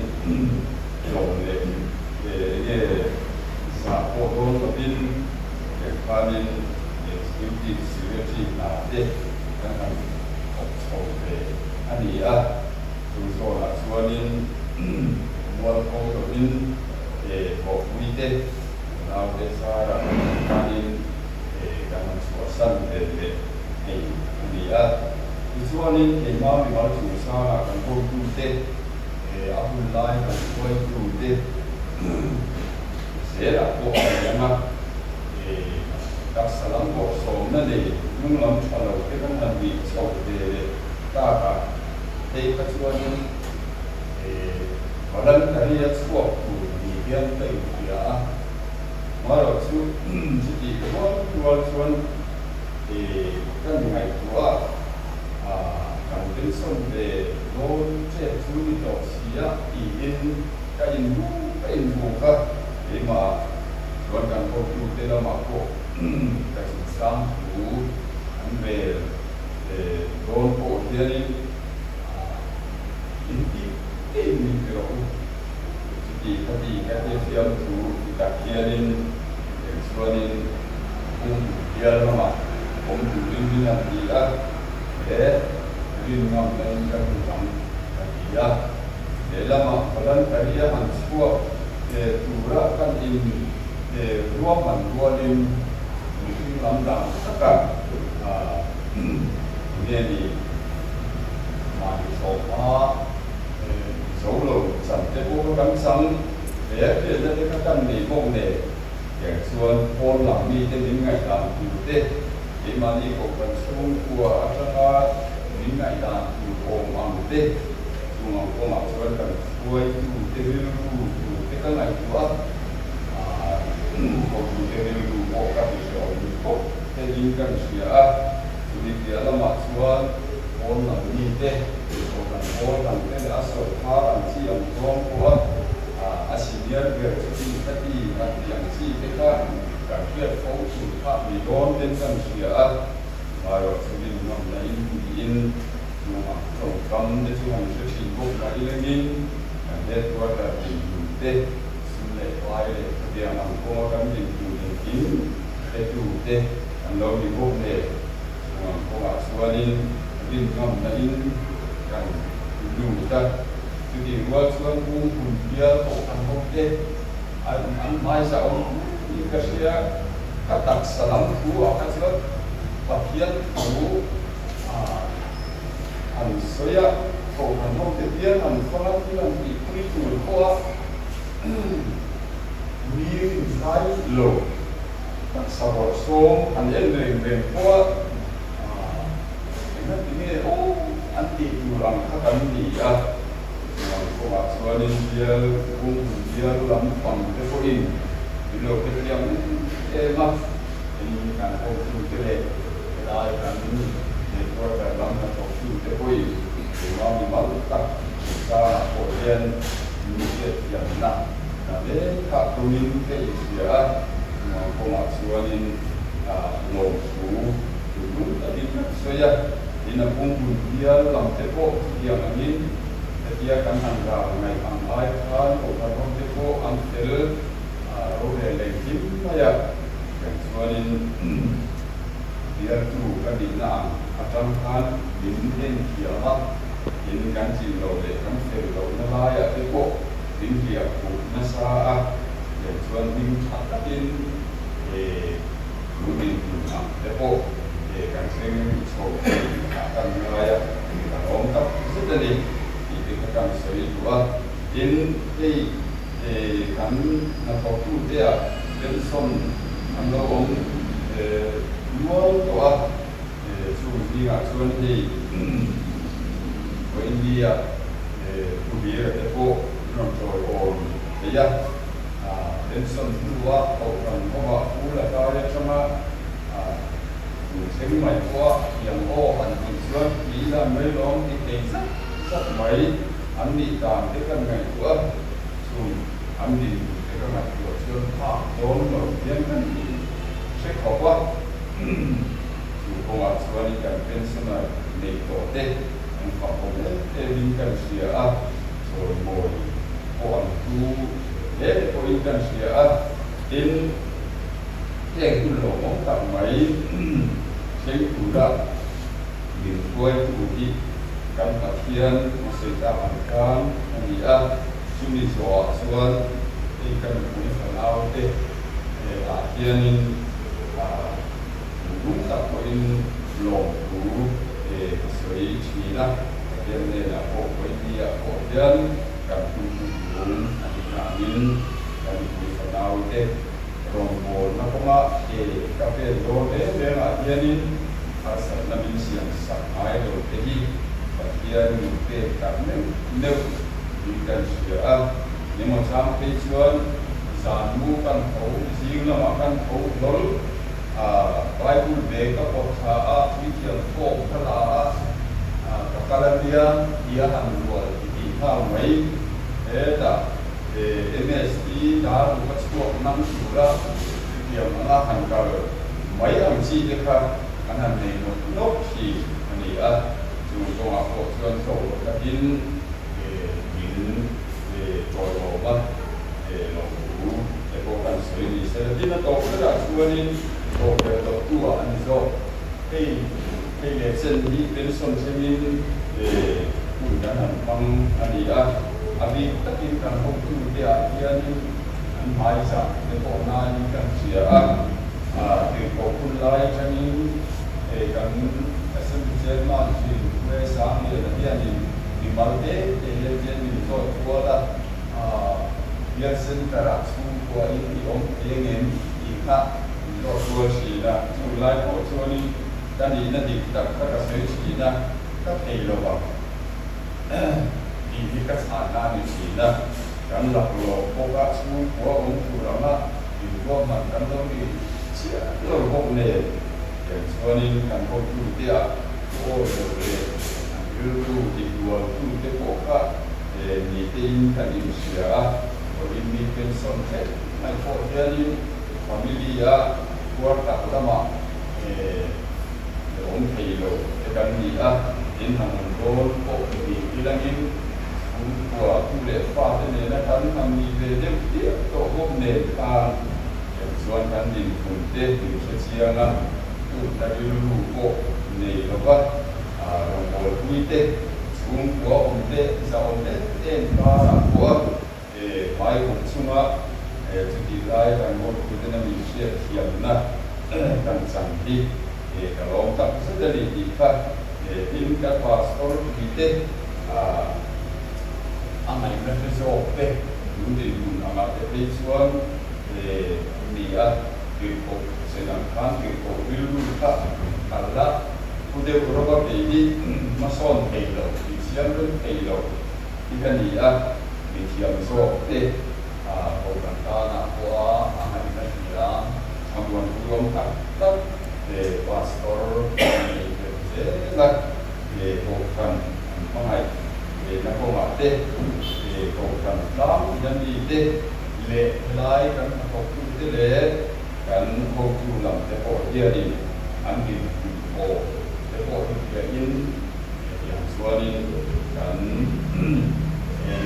tlawm leh enge zah pawh dawn lovin eng khanin Executive Secretary hna te kan han thawk chho ve a ni a, chu zawnah chuanin mualpho lovin thawhpui te naute zarah khanin kan han chhuahsan ve leh thei a ni a. Tichuanin keimah mimal chungchangah kan hotute, a hun lai kan hruaitute zelah pawh a ni ang a, taksa lam bawrhsawmna nei hnung lam tha lo te kan han nih chhoh ve leh takah phei kha chuanin voluntary a chhuak tur ni hian ka inhria a. Amaherawhchu chutih rual rual chuan kan ngaihtuah a, kan pension ve dawn che chu ni tawh si a tiin ka inbu ka inbu kha keimah chuan kan hotute lamah pawh ka chungchang thu an rel dawn pawh hianin in tih tein min ti rawh u. Chuti khati ka ti fiam thu ti tak hianin eng chuanin pum bial lamah awm turin min han ti a, he rin ngam laiin ka lut ang ka ti a. Lehlamah voluntary a han chhuak tura kan in ruahman rualin mihring lam dan taka nge ni mahni thlawhhma Zo lo chan te pawh kha kan chang hle a, hriatna te kha kan nei bawk nen tiang chuan pawn lam mite min ngaihdan tur te, keimahni kohhran chhungkua atanga min ngaihdan tur awm ang te, chung ang kawngah chuan kan hruaitu te rilru tur te ka ngaihtuah a, hotu te rilru pawh ka ti hrehawm khawp theiin kan hria a, chumi piah lamah chuan pawn lam mite. Kohhran pawl dang te leh a sawrkhar ang chi ang zawng pawh a, a senior ber chu ti kha ti a ti ang chi te kha kan hriat fo tur kha ni dawn ten kan hria a, hmaiawh chu rin ngamna in tiin chungah tawngkam te chu han hre thin bawk mah ilengin kan headquarter dinhmun te sum leh pai leh khawtiang ang kawnga kan dinhmun engkim hretu te an lo ni bawk nen chung ang kawngah chuanin Rin ngamna in kan lut a, chutih rual chuan kung hun bial pawh kan hawp te an an hmaisa awm in ka hria, ka taksa lam thu ah kha chuan Pathian thu ah an sawi a, kohhran ho te hian an fang a thil an tih pui tur pawh a mi rinhlai lo taksa bawrhsawm an en reng reng pawh a. Engati nge aw an tih tur ang kha kan ni a, chuvang kawngah chuanin bial kung bial lam pang te pawhin min lo hrethiam em a, hei kan hotute leh helai kan headquarter lam hnathawktute pawhin keimah mi mal tak chungchangah pawh hian min hriatthiamna na lehkha tumin ka inhria a, chuvang kawngah chuanin lawmthu Tun takin kan sawi a, in a pumhmun bial lam te pawh chutiang angin hetia kan han ral ngaih ang ai khan kohhran ho te pawh an fel rorel leh hlim mai a, tiang chuanin bialtu ka nihna ang atang khan min en thiam a, in kan chin loh leh kan fel lohna laiah te pawh min hliah khuh nasa a, tiang chuan hming tha takin Tun dinhmun ang te pawh he kan thleng chho thei ah kan ngai a, kan awm tak zet a ni tih te kha kan sawi duh a. Tin, hei kan hnathawktute ah pension an lo awm nual tawh a, chung zingah chuan hei Vawiindia Pu Bira te pawh an rawn tawiawm. thei a, pension hnua kohhran hovah pu la kai atanga tun thleng mai pawha thiam aw han tih chuan tih ila mai lawm ti thei zat zat mai an nih dan te kan ngaihtuah a, chung an dinhmun te ka ngaihtuah chuan phak dawn lo hian kan in hre khawp a, chu kawngah chuanin kan pensioner neih tawh te an fakawm em em in kan hria a, chawimawi pawh an hlu hle te pawhin kan hria a, tin heng hun lawmawm tak mai thleng tura min hruaitu hi kan Pathian hmasei tak ang khan a ni a, chumi zawhah chuan hei ka nupui fanaute ah hianin lung tak pawhin lawmthu ka sawi thin a, Pathian hnenah pawh Vawinia pawh hian kan hun hnuhnung a nih angin ka nupui fanaute rawngbawlna kawnga ke ka pen dawn reng rengah hianin harsatna min siam sak ngai lo te hi Pathian min pek tak meuh meuh in kan hria a, engemaw chang phei chuan zan mu kan tho zing lamah kan tho hlawl. Bible bag ka pawt thla a, puithiam form ka la a, ka kal a nia tia han rual ti tih nghal mai. Hetah MST dar bu ka chhuak nang tura chutiang anga han kal mai ang chi te kha an han nei nawk nawk thin a ni a, chu kawngah pawh chuan tlo takin min tawiawm a. Lawmthu te pawh kan sawi ni se la. Tin, a tawp berah chuanin tawp ber tawptu ah a ni zawk. Hei hei leh chen hi pension thlengin hun kan han hmang a ni a. A bik takin kan hotute ah hianin an hmaizah te pawh nain kan hria a. Tirhkoh hun lai atangin kan Assembly Chairman thin Pu Sangliana hianin mimal te te hian hian min zawt kual a. Biak Center-ah chhungkua in i awm thei angem tih kha min zawt rual thin a, chu lai pawh chuanin ka nihna dik tak kha ka sawi thin a, ka thei lo ang tih hi ka chhanna a ni thin a, kan laklawh bawk a, chhungkua awm tur anga inruahman kan lo ni chiah lo bawk nen, tiang chuanin kan hotute ah thu awi lo leh an rilru tidualtute pawh kha Ni tein kan inhria a, Colin mi pension hreh mai pawh hianin family-a puar tak lamah awm thei lo te kan ni a, in han awm dawn pawh ni tilangin chhungkua tu leh fate nena kan han ni ve deuh diak tawh bawk nen khan chuan kan dinhmun te min hre chiang a, tuna rilru pawh nei lova rawngbawlpui te Chhungkua awm te, za awm em em karah pawh hmai hup chunga chutih lai kan hawltuten a min hriat thiamna kan chang hi ka lawm tak zet a ni tih kha tin ka pastor tih te a ngaihna hre zawk te tun dinhmun angah te phei chuan ni a tirhkoh sen ang khan tirhkoh rilru kha kal a. Pu deuh rawva kei hi hmasawn thei lo, insiam rem thei lo hi ka ni a, mithiam zawk te kohhran tanah pawha a ngaihna hria a muan ruam tak tak pastor an nei belh zel a, kohhran an hmangaih na kawngah te, kohhran tlangpui a mi te leh helai kan hnathawktute leh Kan hotu lam te pawh hianin an dinhmun aw te pawh hi hriain hetiang chuanin kan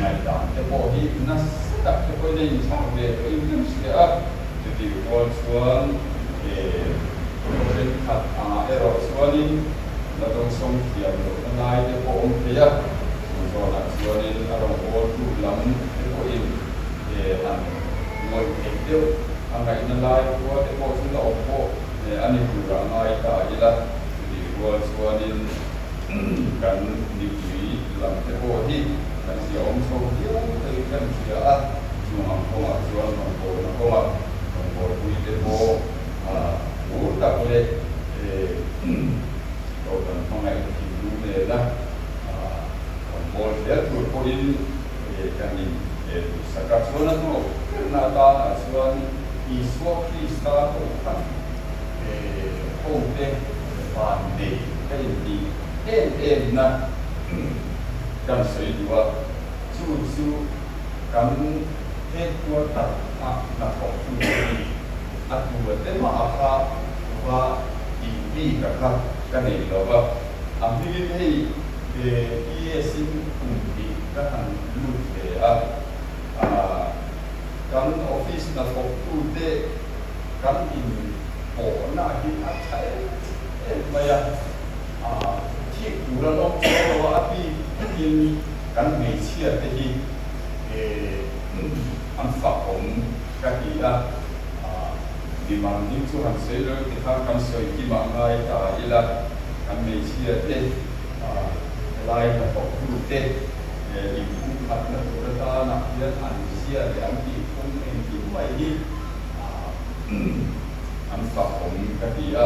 ngaihdan te pawh hi nasa tak te pawhin a inchhak ve tawhin kan hria a. Chutih rual chuan thenkhat angah erawh chuanin la dawngsawng thiam lohna lai te pawh awm thei a, chu zawnah chuanin a rawngbawltu lam te pawhin han ngawih theih deuh A ngaihna lai khua te pawh chu la awm pawh a ni tur a ngai ta ila, chutih rual chuanin kan mipui lam te pawh hi kan ziahawm chho viau thei kan hria a, chung ang kawngah chuan rawngbawlna kawngah rawngbawlpui te pawh phur tak leh Kohhran hmangaihna thinlung nena rawnbawl zel tur pawhin kan in. Duhsaka chuan a tawp berna atanah chuan Isua Krista kohhran hote van nei ka intih em em na kan sawi duh a, chu chu kan headquarter a hnathawk tu te hi a tua te mah a kha va tih bik a kha ka nei lo va, a hmingin hei PS in kum hnih ka han lut ve a, kan office hnathawk tu te kan in pawhna hi a tha em em mai a, thik tur an awm chuang lo a, a bik takin kan hmeichhia te hi an fak awm ka ti a, mimang ding chu han sawi lo ti khan kan sawi kim ah ngai ta ila, kan hmeichhia te helai hnathawk tu te inpumkhatna tur atanah hian an zia leh an tihphung engkim mai hi an fak awm ka ti a,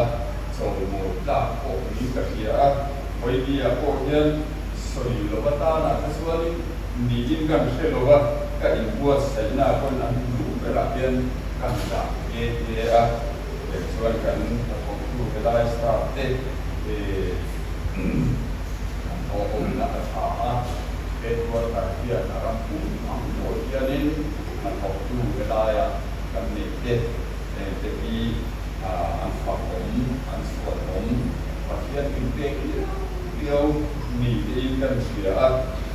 chawlmawi tlak pawh niin ka hria a, Vawinia pawh hian sawi lo atanah te chuanin niin kan hre lo a, ka inbuatsaihna pawn an duh berah hian kan dah nghe nghe a, leh chuan kan hnathawktu helai staff te an thawhawmna a tha a, headquarter hian a ram pum ang pawh hianin hnathawktu helaia kan neih te te hi an fakawm, an chhuanawm, Pathian inpek liau liau ni tein kan hria a,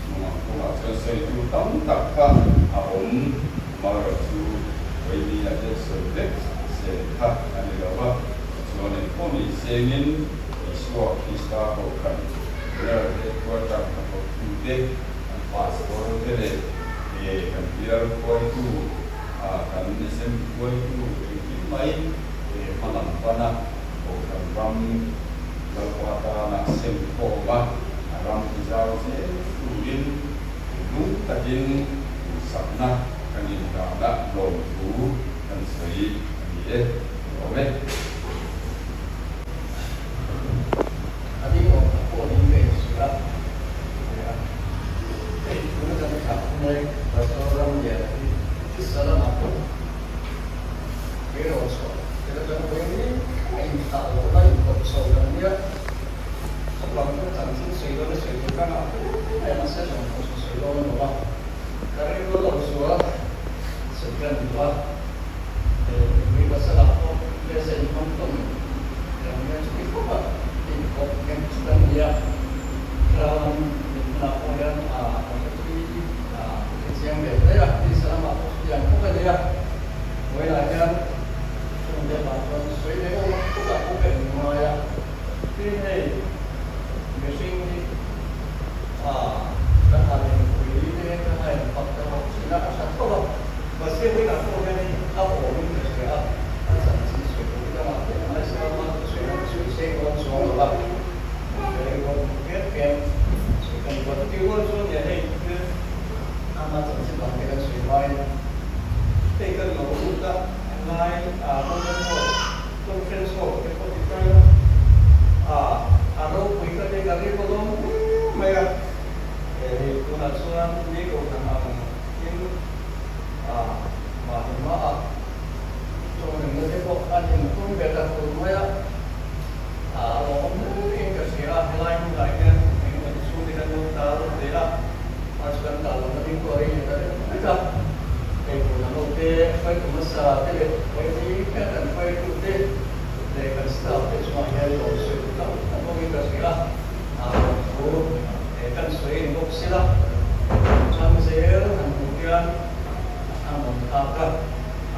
nungah kawngah chuan sawitu tam tak kha a awm, amaherawh chu Vawinia hian sawi vek zel kha a ni lo va, chuan engpawh ni sengin Isua Krista Kohhran General Headquarter hnathawktute, kan Pastor te leh kan bial hruaitu, kan Assembly hruaitu engkim mai hmalam pana Kohhran ram Lalpa tana sem khawm a, a ram ti zau zel turin lung takin duhsakna kan inhlahna lawmthu kan sawi a ni e. Lawm e. A ding awm tak pawh niin ka insuih a, a hei tuna kan thlah mai Pastor Ramliana hi tisa lamah pawh keirawl chhuah te ka tan hawi mek a inthlah loh la inkawp chho kan nia khawpang chu chanchin sawi dawn a sawi tur ka ngah hle mai a mahse zawng pawh chu sawi dawn a lo a ka rilru lo zual sawi kan duh a mipui pasal ah pawh lehsa inhmang tawn kan nia chuti khawp a inkawp nghet chu kan nia thlarau lam mithmunah pawh hian a kan hre thui a hre chiang ve hle a tisa lamah pawh chutiang khawp a nia. Vawilah hian chungte vang chuan sawi leh awm khawpah pawh ka inngai a, tin hei mihring hi kan han inpui te kan han inpak te pawh thin a, a tha tho a, mahse vawilah pawh hianin a awmin ka hria a, a chanchin sawi tur hi ka ngah hle mai, Salma chu sawi nan sawi seng dawn chuang lo va, ka rilru pian pian sawi ka ni bawk. Chutih rual chuan nia hei thil ama chanchin vang te kan sawi hmain Hei kan lo lut a, helai London Hall, Conference Hall te pawh ti tlai a, a ropui ka ti ka rilru dawn hle mai a, hei tunah chuan ni kohhran ang in mahni hmaah tawng rengna te pawh an intum ve ta tur mai a, a lawmawm hle in ka hria a, helai hmunah hian engemaw ti chhung te kan lo tal ve a, a chu kan tal lohna ding pawh a rei leh ta deuh vek a, hei tuna ho te hruaitu hmasa te leh hruaimi hian kan hruaitu te leh kan staff te chungah hian lawm sawi tu tam tak awmin ka hria a, lawmthu kan sawi a ni bawk sila, chang zel han hmuh hian a rawn thlak a,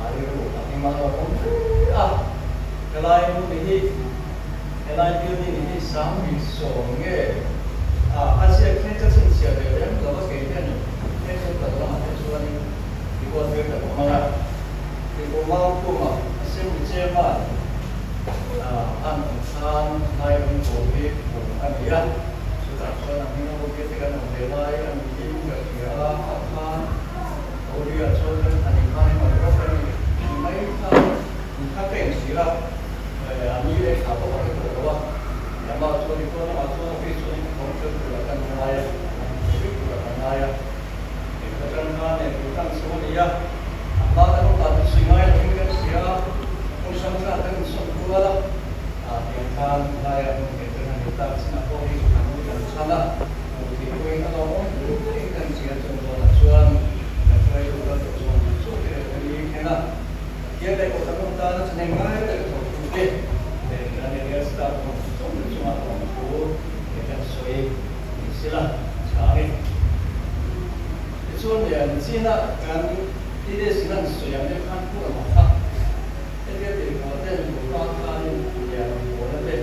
a rilru a hlim a lawmawm hle a, helai hmun hi helai building hi 2010 nge a a ziak hian ka chhinchhiah ve lem lo a kei hian headquarter lamah te chuanin record ve ka awm ang a, Tihpawh Maukhuma Assembly Chairman an awm khan lai ram pawl hi kum a ni a, chutah chuan a hming a bawk te kan awm ve lai a niin ka hria a, a khan Korea chuan kan han inkhan emaw rawk a ni tih mai kha inkha ka inhrilh a, a ni leh thla pawh ka hre tawh lo a, amah chuan i pawn lamah chuan office chuan in thawm fel turah kan ngai a, an hre vek turah kan ngai a, ka tan khan leh tu tan. hman a, hmuh theih pawhin a lawmawm hle in kan hria. Chung zawnah chuan kan hruaitu kal tawh zawng zawng te leh kan ni thleng a, Pathian leh Kohhran ho tana chhahnem ngai tak thawktu te leh kan area staff ho zawng te chungah lawmthu kan sawi ni sela tha a ni. Tichuan China kan TDS in an sawi ang deuh khan Pu Rama kha hetia tirhkoh ten Burma khanin lian pawlna te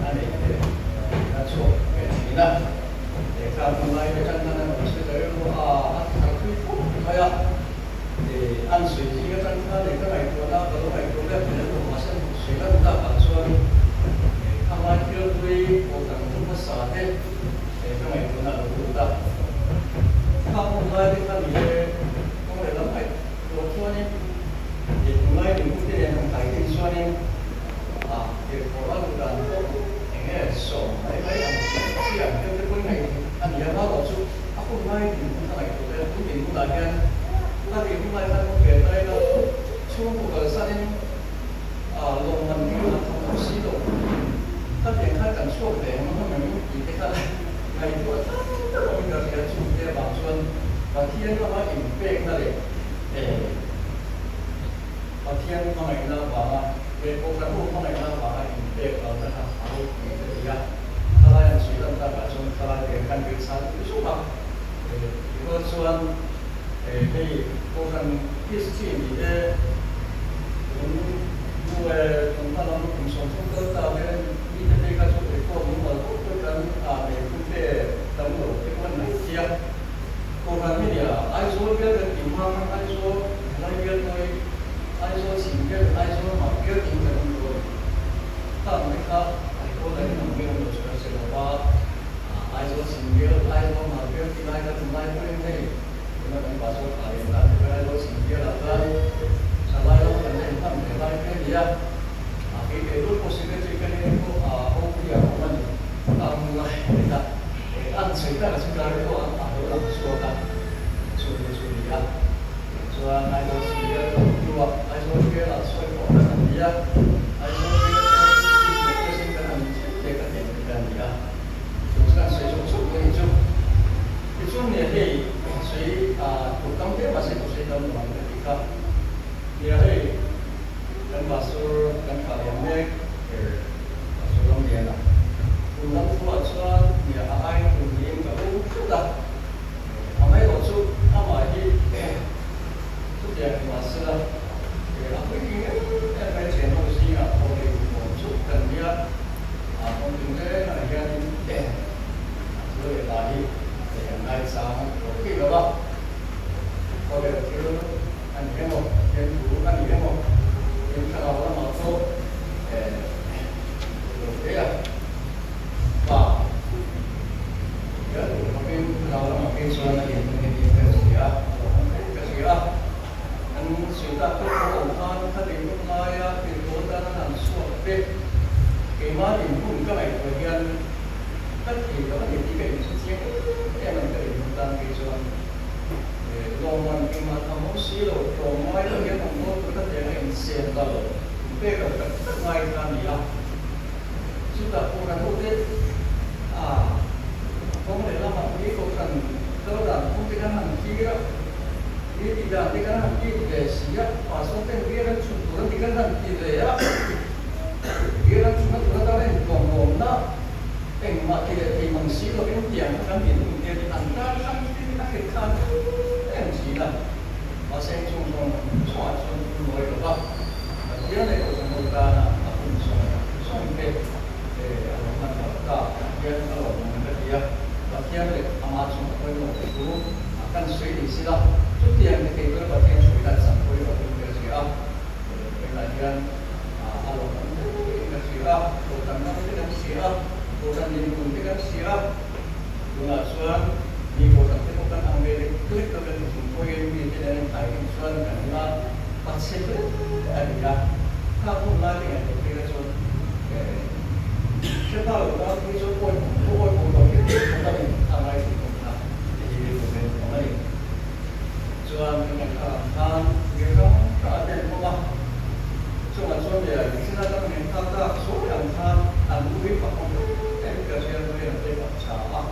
a nei te a chhuak ve thin a. Lehkha hmu lai te tan khan an rawn sawi ta rilru a, a thar thui khawp mai a. An sawi zing atang khan lehkha ngaihtuahna ka lo ngaihtuah ber thei lo mahse an sawi lan takah chuan khamai thilhlui pawh kan thu hmasa te ka ngaihtuahna a lo lut a. Kha hun lai te kha ni e, kawng leh lam ngaihtuah chuanin tunlai mihring te nen han kai thin chuanin a tirhkoh a luh dan pawh eng nge sawm mai mai ang chi ang deuh te pawhin ngaih a ni a, mahlo chu a hun lai dinhmun kha ngaihtuah te tun dinhmunah hian a dinhmun lai khan awm ve ta ila chhungkaw kalsanin lawmman ding a thawk tawh si lo. Khatiang khan kan chhuak ve ang ang em tih te kha ngaihtuah thar tak awmin ka hria. Chungte avang chuan Pathian lama inpekna leh Pathian hmangaihna avanga leh Kohhran ho hmangaihna avanga inpek lohna kha a ropui ka ti a. Thalai an sawi lan takah chuan thalai te khan rilh san pui zuk a. Tichuan chuan hei Kohhran history ni te tun hnu e tun hma lam kum 30 kal ta te mi te phei kha chu record mumal pawh pawh kan nei thu te tam lo te pawh an nei sia. Kohhran hi nia Aizawl bial kan tih hma khan Aizawl Thalai bial tawi Aizawl chhim bial leh Aizawl hmar bial tiin kan awm dawn. Khang te kha record ah hian awm ve awm lo chu kan hre lo va. Aizawl chhim bial Aizawl hmar bial tih lai kha tunlai pawhin hei tuna kan pastor thla leh dan te khan Aizawl chhim bialah khan thalai lam kan la inhman ve lai te a ni a. Kei kei lut pawh secretary ka nih pawh OP ah awm a ni. A hmu lai a ni ta. An sawi tak a chu tlai pawh a lo lang chhuak a, chu te chu ni a. Chuan Aizawl chhim bial ka hmu a, Aizawl bialah sawi pawh kan han ni a. Aizawl bial te chief request in kan han thlen te ka tiang te a ni a. Chu chu kan sawi zawk zawk mai ni chu. Tichuan nia hei sawi tur tam hle mahse ka sawi tam lo ang ka ti kha. Nia hei kan pastor kan thlah liam mek pastor Ramliana kum lam thuah chuan nia a ai tum niin ka lo thut a. Amaherawh chu amah hi chutiang ni mahsela a puitling em em mai thian ho zingah pawh hei kum awm chuk kan nia a awm tum rengah hianin a thil leh hla hi kan ngaichang lo thei lo va, khawvel thil a ni emaw Pathian thu a ni emaw in thlarau lamah pawh lo hle a. Pa hial tur khawpin thlarau lamah phei chuan a in hming hi ka hria a, a lo awm reng ka hria a. Kan sawi tak pawh pawh awm khan kha lei hun laia tirhkawl tan an han chhuak te, keimah dinhmun ka ngaihtuah hian ka thei lo a ni tih ka inhre chiang em em a ni ka dinhmun tan phei chuan. Lawmman keimah tham awm si lo, tlawmngai lo hian awm dawn tur ka tiang a insiam ta lo, inpek lo tak tak ngai kha a ni a. Chutah Kohhran hote a kawng leh lamah mi Kohhran kal dan phung te kan han thlir a, mi tih dan te kan han ti ve si a, Pastor ten bial an chhun tur a ni kan han ti ve a, bial an chhun a tur atana intlawmlawmna engmah ti leh thei mang si lovin tiang kha kan dinhmun te a ni, an tan khan thil a hrilh khan em thin a, mahse chung zawng chungah chuan thu nawi lo va. Pathian leh Kohhran ho tana a hun zawng zawng te a lo hman loh ta hian a lawmawm ka ti a, Pathian leh ama chung a pawimawh thu a kan sawi ni si la, chutiang te kei ber Pathian hruaina chak pawimawh in ka hria a, tunah hian a lawmawm in ka hria a, Kohhran ram te kan hria a, Kohhran dinhmun te kan hria a, tunah chuan mi Kohhran te pawh kan ang ve lek lek lo kan ti chung pawhin mi te nen an kai hin chuan kan la Pachhe hle a ni a, kha hun lai te ngaihtuah phei kha chuan hre phak lo tan phei chuan awi pawh awi pawh lo hian khawp a ni a ngai thei khawp kha ti hi rilru men awm a ni. Chuan kan ngaihthla ang khan mi hrang hrang a ten bawk a, chungah chuan leh thil atang ngaihthla tak sawi ang khan an ui fak awm em em ka hriat pawhin an te fak tha a.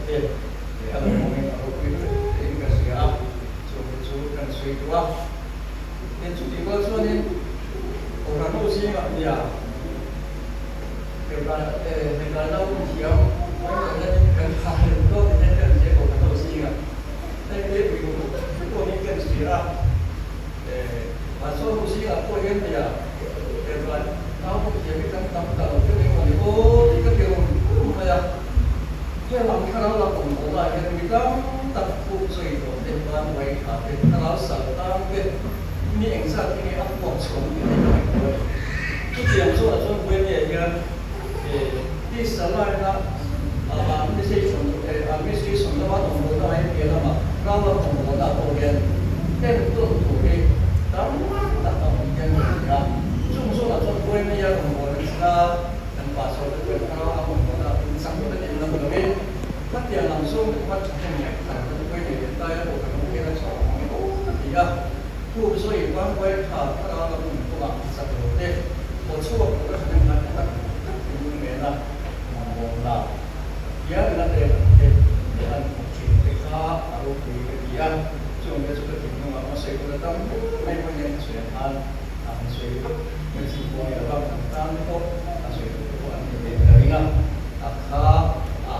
te a lo awmin a ropui hle in ka hria a, chung te chu kan sawi duh a. Tin, chutih rual chuanin Kohhran ho zingah nia Hebrai nau thiam mai hianin kan thlah leh tawk hian kan hria Kohhran ho zingah hei te pui kum tak tak awmin kan hria a. Mahse ho zingah pawh hian nia Hebrai nau thiam hi kan tam ta lo deuh emaw ni aw tih ka ti rum rum mai a. Heng thlarau lam awm tawh lai hian mi tam tak puk sawi tawh te, vanduai tha te, thlarau sal tan te, mi engzat hi nge a puak chhuah tih hi ka ngaihtuah a ni. Chutiang zawhah chuan Buaimia hian tisa laina administration administration lama rawngbawlna aiin piah lama ram lam rawngbawlna pawh hian entawn tur hi tam tak a awm hian ka hria a. Chung zawhah chuan Buaimia rawngbawlna chhuna Kan pastor te pawhin thlarau lam rawngbawlna a pung chak vek in la hmu lovin, khatiang lam zawng te kha thahnem ngaih thar ka pawi nei leh tai a pawh kan awm hian a chhuah ang em aw ka ti a. Khup zawi vanvuai tha thlarau lam nun kawngah a chak lo te, haw chhuak tur a thahnem ngaih tak tak thinlung nena rawngbawlna hian na te an te leh an thawk thin te kha a ropui ka ti a. Chung te chu ka thinlungah hmasawi tur a tam hle mai pawhin hian ka sawi ang khan a han sawi vak mai chi pawh a ni lo va, kan tan te pawh a sawi tur te pawh an nei ve ka ring a, a kha a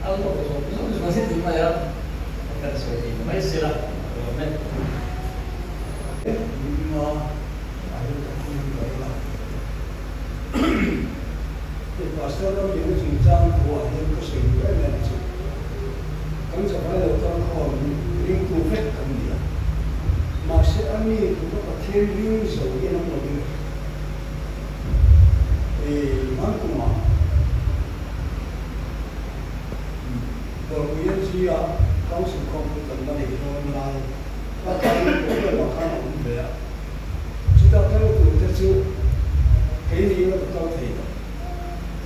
a lo zawk zawk zawk zet in mai a, kan sawi thei ta mai sila ka lawm e. Ninga a hel tak in ka ring a, hei Pastor Ramdina chungchang thu ah hian ka sawi duh em em chu, kan zavai lo kal khawm hi ringtu vek kan ni a, mahse a mi tuna Pathian ring zo hi an awm lovin hmankumah Dawrpui NG-a Council khawmpui kan la neih dawn lai a khanin programme-ah khan a awm ve a, chuta kal tur te chu keini ila ka kal thei lo.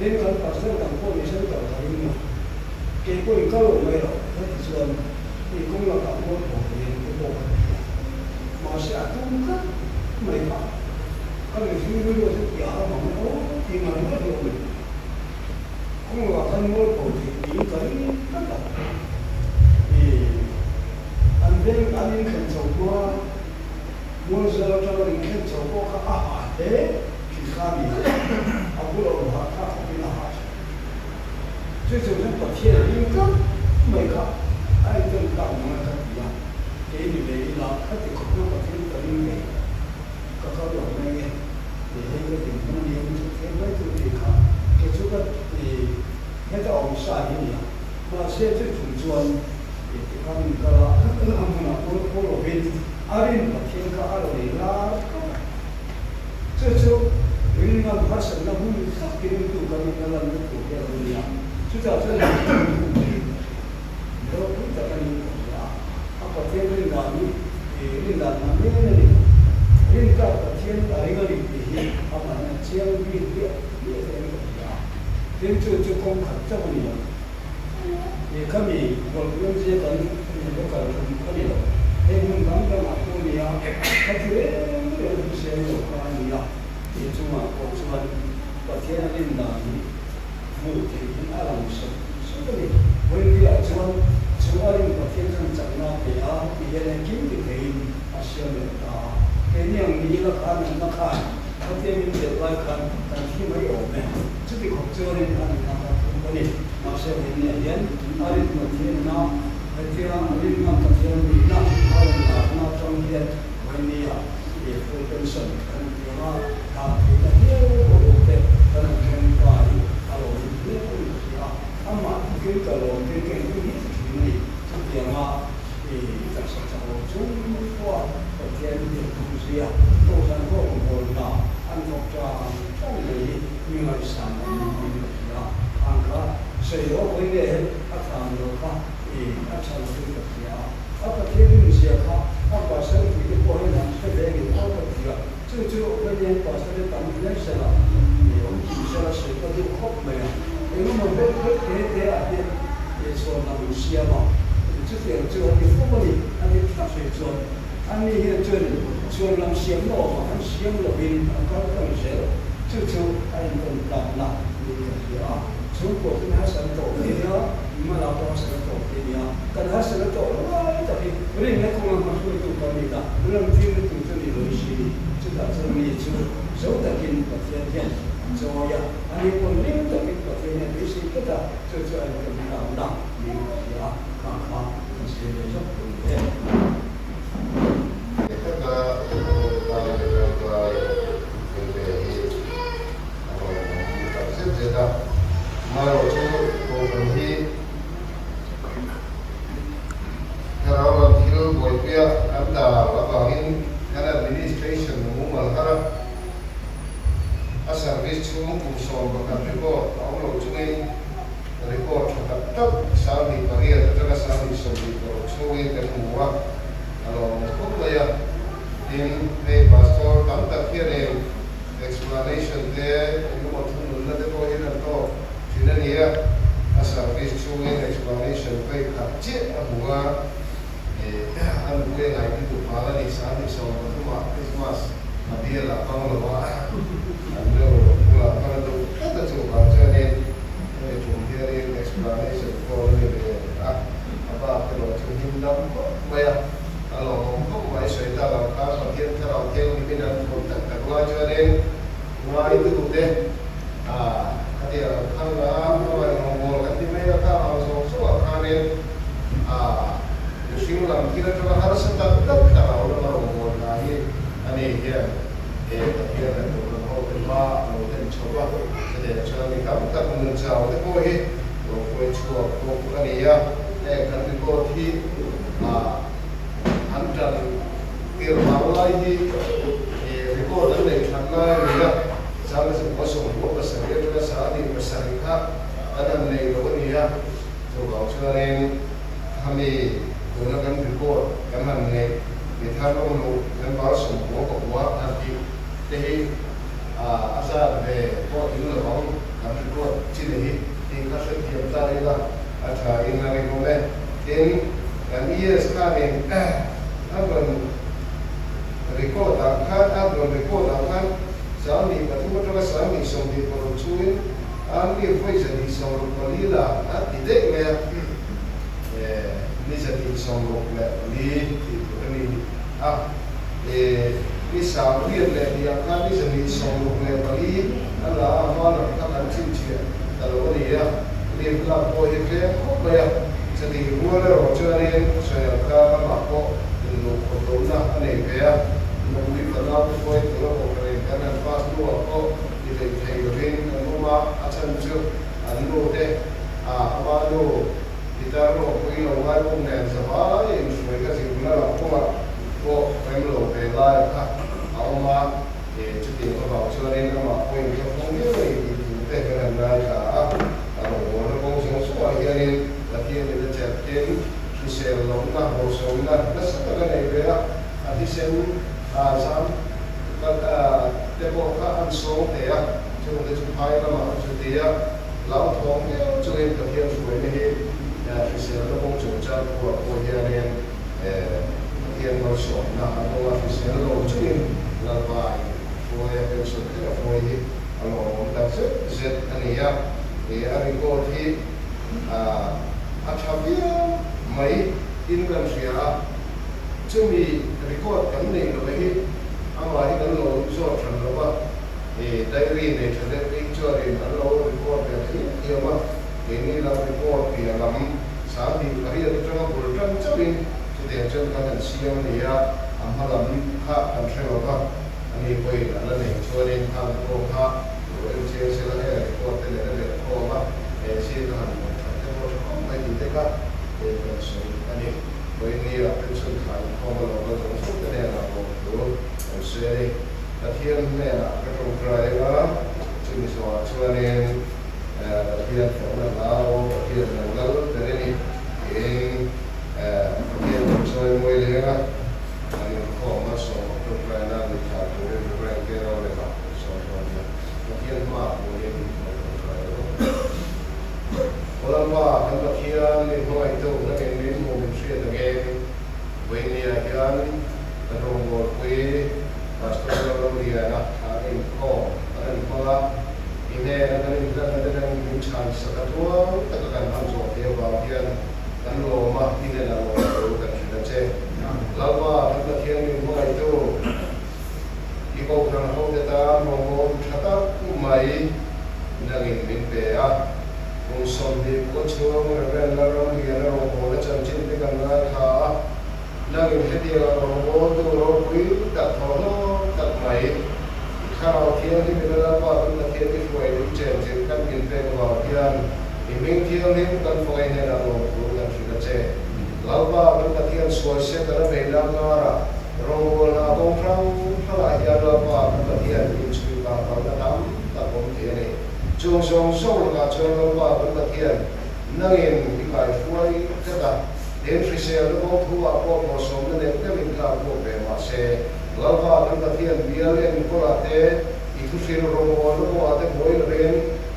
Tin, kan pastor dang pawh ni sen kal ka ring a, kei pawh in kal lo mai lo, heti chuan i kawng lakah mual pawh hian ka pawh ka ti a. Mahse a tum tlat mai kha, ka mihring rilru chu piah a mang aw ti ngar ngar hi a awm em? Kawng lakah khan mual pawh theih niin ka ring tlat a. I an veng an inkhen chho hma mual zal atanga an inkhen chho pawh kha a hah hle. Tih kha a ni a, a bul a awm hah thlak khawpin a hah thin. Chu chu chuan Pathian a hlim tlat mai kha a intawn tak mang a ka ti a, kei ni ve ila ka ti khawp na Pathian ka ring ve ka kal lo mai nge ti hei ka din hmun a nia min chhuk thiam mai tur tih kha ke chu ka ti heta awm sa hi a ni a, mahse chu chung chuan ti khan in kal a, a hmunah pawh pawh lovin a rin Pathian kha a rawn inlar tlat a. Chu chu ringngam harsatna hun tak ringtu kan inna lanna tur hi a lo ni a, chutah chuan Pathian in hun thei ka hria. Mi ropui tak a ni ka hria a, a Pathian rindan hi rindan na men a ni lo. Rintlak Pathian a ring a ni tih hi amah hian a chiang bik hliah hliah hian ka hria a, tin chu chu kawng khat chauh a ni lo. Khami Hualpui zia kan lo kal tum a ni lo. Hei hmun dang dangah pawh nia, kha ti reng reng hi siam lo kha a ni a, tih chungah pawh chuan Pathian a rin dan hi hmuh theih hi a lang sawt sawt a ni. Vawiinriah chuan chu a rin Pathian chuan chakna a pe a, ti hian engkim ti theiin a siam leh ta a. Keini ang ni ila khan nunna khan Pathian min belh lai khan kan thi mai awm e. Chuti khawp chuanin a nunna kha thum a ni. Mahse vawiinriah hian a rin Pathianna Hetia rinna Pathian nihna a rawn larna atang hian Vawinia i full pension kan ti anga thah theihna hial pawh te kan han thleng ta hi a lo rin hle a ni ti a, amah tukin ka lawm te ka inring hial thin a ni. Chutianga i taksa chak lo chung pawha Pathian biak tum zia Kohhran ho rawngbâwl hna an thawk ṭang ṭang mai hi mi ngaihsan an ni niin ka hria a, ang kha sawi lo vawinia hian a thlan lo kha I a tha lovin ka hria a, a Pathian rinzia kha a pasal puite pawh hian an hre ve ngei pawh ka ti a, chu chu Vailian pasal hi tam hle sela, i awm kim sela sawi ka duh khawp mai a, engemaw hlek hlek te te ah hian i chhuan lam in siam a, chutiang chu a ti fo a ni, a ti tlat hrih chuan ani hian chuan chhuan lam siamna awmah khan siam lovin a kal tlang zel, chu chu a intawn tlakna. niin ka hria a. Chhungkua pawhin harsatna tawh thei nia, mimal ah pawh harsatna tawh thei nia. Kan harsatna tawh lai tak hi rinna kawnga hmahruaitu kan ni ta, ram thilna tur chu ni lo si ni. Chutah chuan mi chu zo takin Pathian hian a chawi a, ani pawh ring takin Pathian hian beisei tlat a, chu chu a inkan tlakna niin ka hria a, kha kha kan sawi ve zawk tur ni e. Heta Rinpuii tan leh tangkai min ve hi a lawmawm tak zet zet a, amaherawhchu Kohhran hi thlarau lam thil buaipuia kan dah avangin kan administration mumal har a, a service chhung kum 11 record a awm lo chungin record tha tak tak 28 atanga 26 chhungin kan hmu a, a lawmawm khawp mai a. Tin, hei pastor tam tak hianin explanation te engemaw thununna te pawh hian an tawk thin a ni a, a service chhungin explanation vei khat chiah a hmu a, a nupui a ngaih lutuk vang a ni, 23 ah Christmas a bial ah bang lo a, an lo bulah kal a duh tlat a chuvang chuanin hemi tum hianin explanation call a ni ve a, a bak erawh chu him dam khawp mai a. A lawmawm khawp mai sawi ta lo kha Pathian Thlarau Thianghlimin an thuam tak tak lai chuanin ngaitute khatiang ang khan a hmangaih rawngbawl kan ti mai a, kha ang zawng zawngah khanin mihring lam thil atanga harsa tak tak Thlarau lama rawngbawl hna hi a ni hian he Pathian leh Kohhran hote hma a lo thlen chho va, chutiang chuan mi tam tak nun chau te pawh hi lo hruai chhuak bawk a ni a, heng kan record hi an tan tir vang lai hi record an nei that lai a ni a, 1977 atanga 27 kha an han nei lo a ni a, chuvang chuanin khami tuna kan record kan han neih mi thar awm loh member 99 han tih te hi a zat ve pawh tling lovang kan record chin hi tih kha hrethiam ta ila a tha in a rinawm e. Tin, kan ES khanin a rawn record ah khan, a rawn record ah khan 23 atanga 26 chungin a mi vawi 164 la a ti daih mai a, ni 164 tih tur a ni a, ni 82 ah khan ni 164 a la a, hma lam kha kan chhinchhiah ta lo a ni a. Leave lak pawh hi tlem khawp mai a, chutih rual erawh chuanin sawi ang kha amah pawh inluh khawp lohna a nei ve a, nupui fanau te pawhin tuna kohhranin kan han pass hnuah pawh ti hlei thei lovin an awm a, a chhan chu an nu te ama nu pitar rawhpui lo ngai bawk nen zavai a inhruai kha zirna lam kawngah pawh rem lo ve lai kha a awm a, chutiang avang chuanin amah pawhin ka fung viau a ni tih thu te kan han ngaithla a. A rawngbawlna kawng zawng zawngah hianin Pathianin a chelhtin hrisel lohna, bawlhsawmna nasa tak a nei ve a, a thisen zam te pawh kha an sawng thei a, chungte chu phai lamah an chu ti a, hlauthawng viau chungin Pathian hruaina hi hriselna kawng chungchang thuah pawh hianin Pathian malsawmna a dawng a, hrisel lo chungin Lalpa in hruai a, pension thleng a hruai hi a lawmawm tak zet zet a ni a, he a record hi a tha viau mai in kan hria a, chumi record kan neih lo hi amah hi kan lo zawt than lo va, diary nei tha deuh bik chuanin an lo record ve thiam thiam a, keini lam record piah lam 28 atanga bul tan chauhin chutiang chuan kan han siam a ni a, a hma lam kha kan hre lo va. Ani pawhin a la nei chuanin khang te pawh kha lo en chiang sela heng record te nen a let khawm a, he zir ka han rawn that te pawh tha khawp mai tih te kha kan sawi a ni. Vawiin ah pension thla inkhawm a lo kal zawng zawng te hnenah lawm thu kan sawi a ni. Pathian hnenah ka tawngtai anga chumi zawhah chuanin Pathian hlawhna hlau Pathian lo lal ber a ni tiin Pathian kan chawi mawi leng a. An inkhawm a, sawm tawngtaina mit thlah turin Reverend K. Rorela an sawm dawn nia. Pathian hmaah puanin an tawngtai rawh. Aw Lalpa, kan Pathian min hmangaihtu nangin min hmuh min hriat angin Vawinia hian kan rawngbawlpui Pastor Lalramliana thlah inkhawm an han hmang a, i hnena kan inhlanna te. sak a tluang taka kan hman zawh theih avang hian kan lawm a, i nen a lawm thu kan hrilh a che. Lalpa, kan Pathian min hmangaihtu, i kohhran hote tan rawngbawl tha tak mai nangin min pe a. Kum 20 pua chhung Rev. Lalramliana rawngbawlna chanchin te kan ngaithla a. Nangin hetianga rawngbawltu ropui tak thawhnaw tak mai, i Thlarau Thianghlimin a Lalpa kan Pathian i hruai leh i chenchilh kan min pek avang hian i hming thianghlim kan fangai hnenah lawmthu kan hrilh a che. Lalpa kan Pathian sual Setana beihna karah rawngbawlna a kawng hrang hrangah hian Lalpa kan Pathian inchhui kah kalna tam tak awm thei a ni. Chung zawng zawng lakah chuan Lalpa kan Pathian nangin i kaihruai tlat a. Tin, hriselna kawng thu ah pawh bawlhsawmna neuh neuhin tlak buak ve mah se, Lalpa kan Pathian bial enkawlah te, i thuhril rawngbawlna kawngah te buai lovin,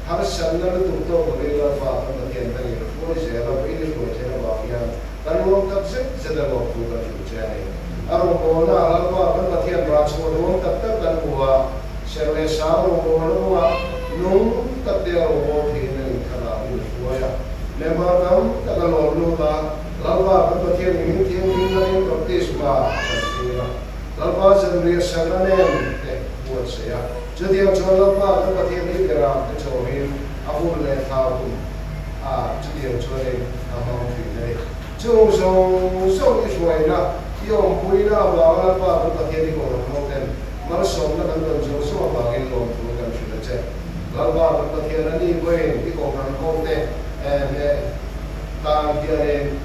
harsatna lutuk tawk lovin Lalpa kan Pathian nangin hruai zel a, vawiin i hruai then avang hian kan ruam tak zet zet a lawm thu kan hrilh che a ni. A rawngbawlna ah Lalpa kan Pathian rah chhuah duam tak tak kan hmu a, serh leh sang rawngbawlna kawngah nung tak te a rawngbâwl theiin nangin thlarau in a hruai a. Member tam tak a lawm lut a, Lalpa kan Pathian i hming thianghlim lain baptisma a chantir a, Lalpa zanriah sakna nen te buatsaih a. Chutiang chuan Lalpa kan Pathian hi beram te chawmin a hun leh thlau kum a, chutiang chuanin a hmang thin a ni. Chung zawng zawng i hruaina, i awmpuina avanga Lalpa kan Pathian i kohhran ho ten malsawmna kan dawn zawng zawng avangin lawmthu kan hrilh a che. Lalpa kan Pathian a ni pawhin i kohhran ho te tan hianin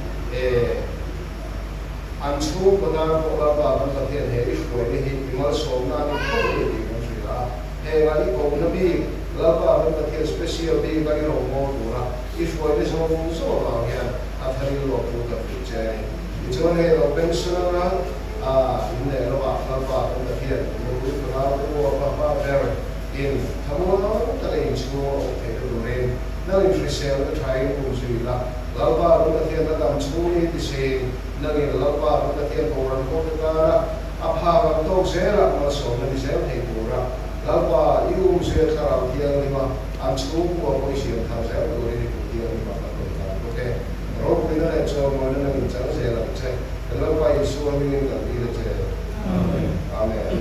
an chhungkaw tan pawh Lalpa kan Pathian he i hruaina hi i malsawmna a ni khawp a ni tih kan hria a. Hengah i kohna bik Lalpa kan Pathian special bik a i rawngbâwl tura i hruaina zawng zawng avang hian a tharin lawmthu kan hrilh che a ni. Tichuan hei lo pension anga in leh lovah Lalpa kan Pathian nupui fanau te pawh a hma ber In thamuang taka inchhung a awm theihna turin nangin hriselna thain um zui la, Lalpa kan Pathian a dam chhung ni ti siin nangin Lalpa kan Pathian boral pawhte tana a phak ang tawk zelah malsawmna ni zel thei tura Lalpa i um zuia Thlarau Thianghlima an chhungkua pawh i siam thar zel turin i kut thianghlima kan rawn tlan bawk e. Ropuina leh chawmawina nangin chang zel ang che. Kan Lalpa Isua hmingin kan dil a che. Amen.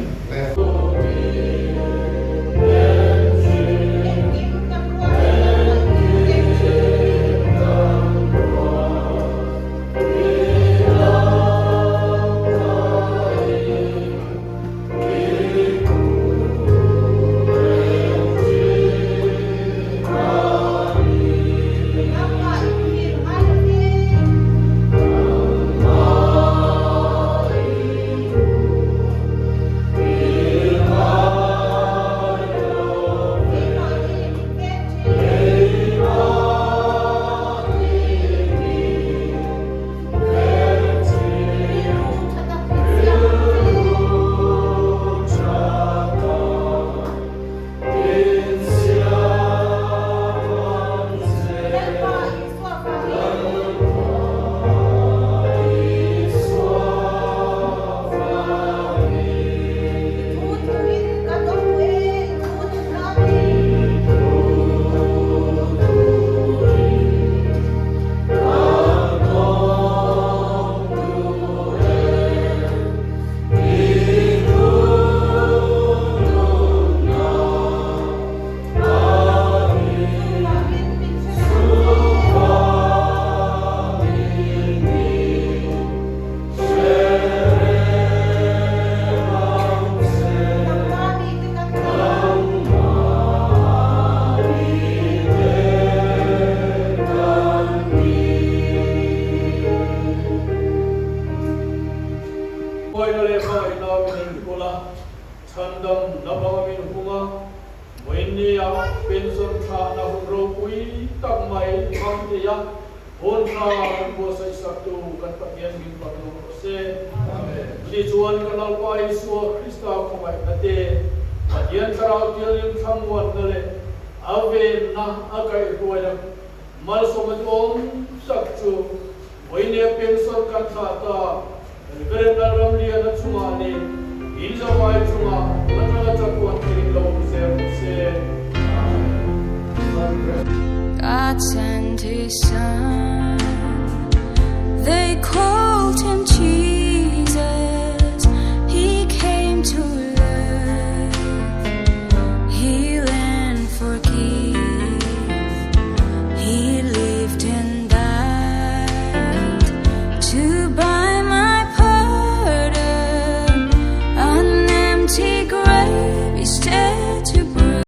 Hruaina leh hmangaihna min enkawl a, chhandam naupang min hung a, Vawiinnia pension thlahna hun ropui tak mai hmang thei a, hun tha kan buatsaih saktu kan Pathian min fak lo rawh se. Chutichuan kan Lalpa Isua Krista khawngaihna te, Pathian Thlarau Thianghlim thlamuanna leh a venna a kaihhruaina malsawmna duhawm tak chu Vawiinnia pension kan thlah ta Reverend Lalramliana chungah leh in zavai chungah atanga chakuan theihin lo awm zel rawh se. Amen. God sent his son. They called him Jesus.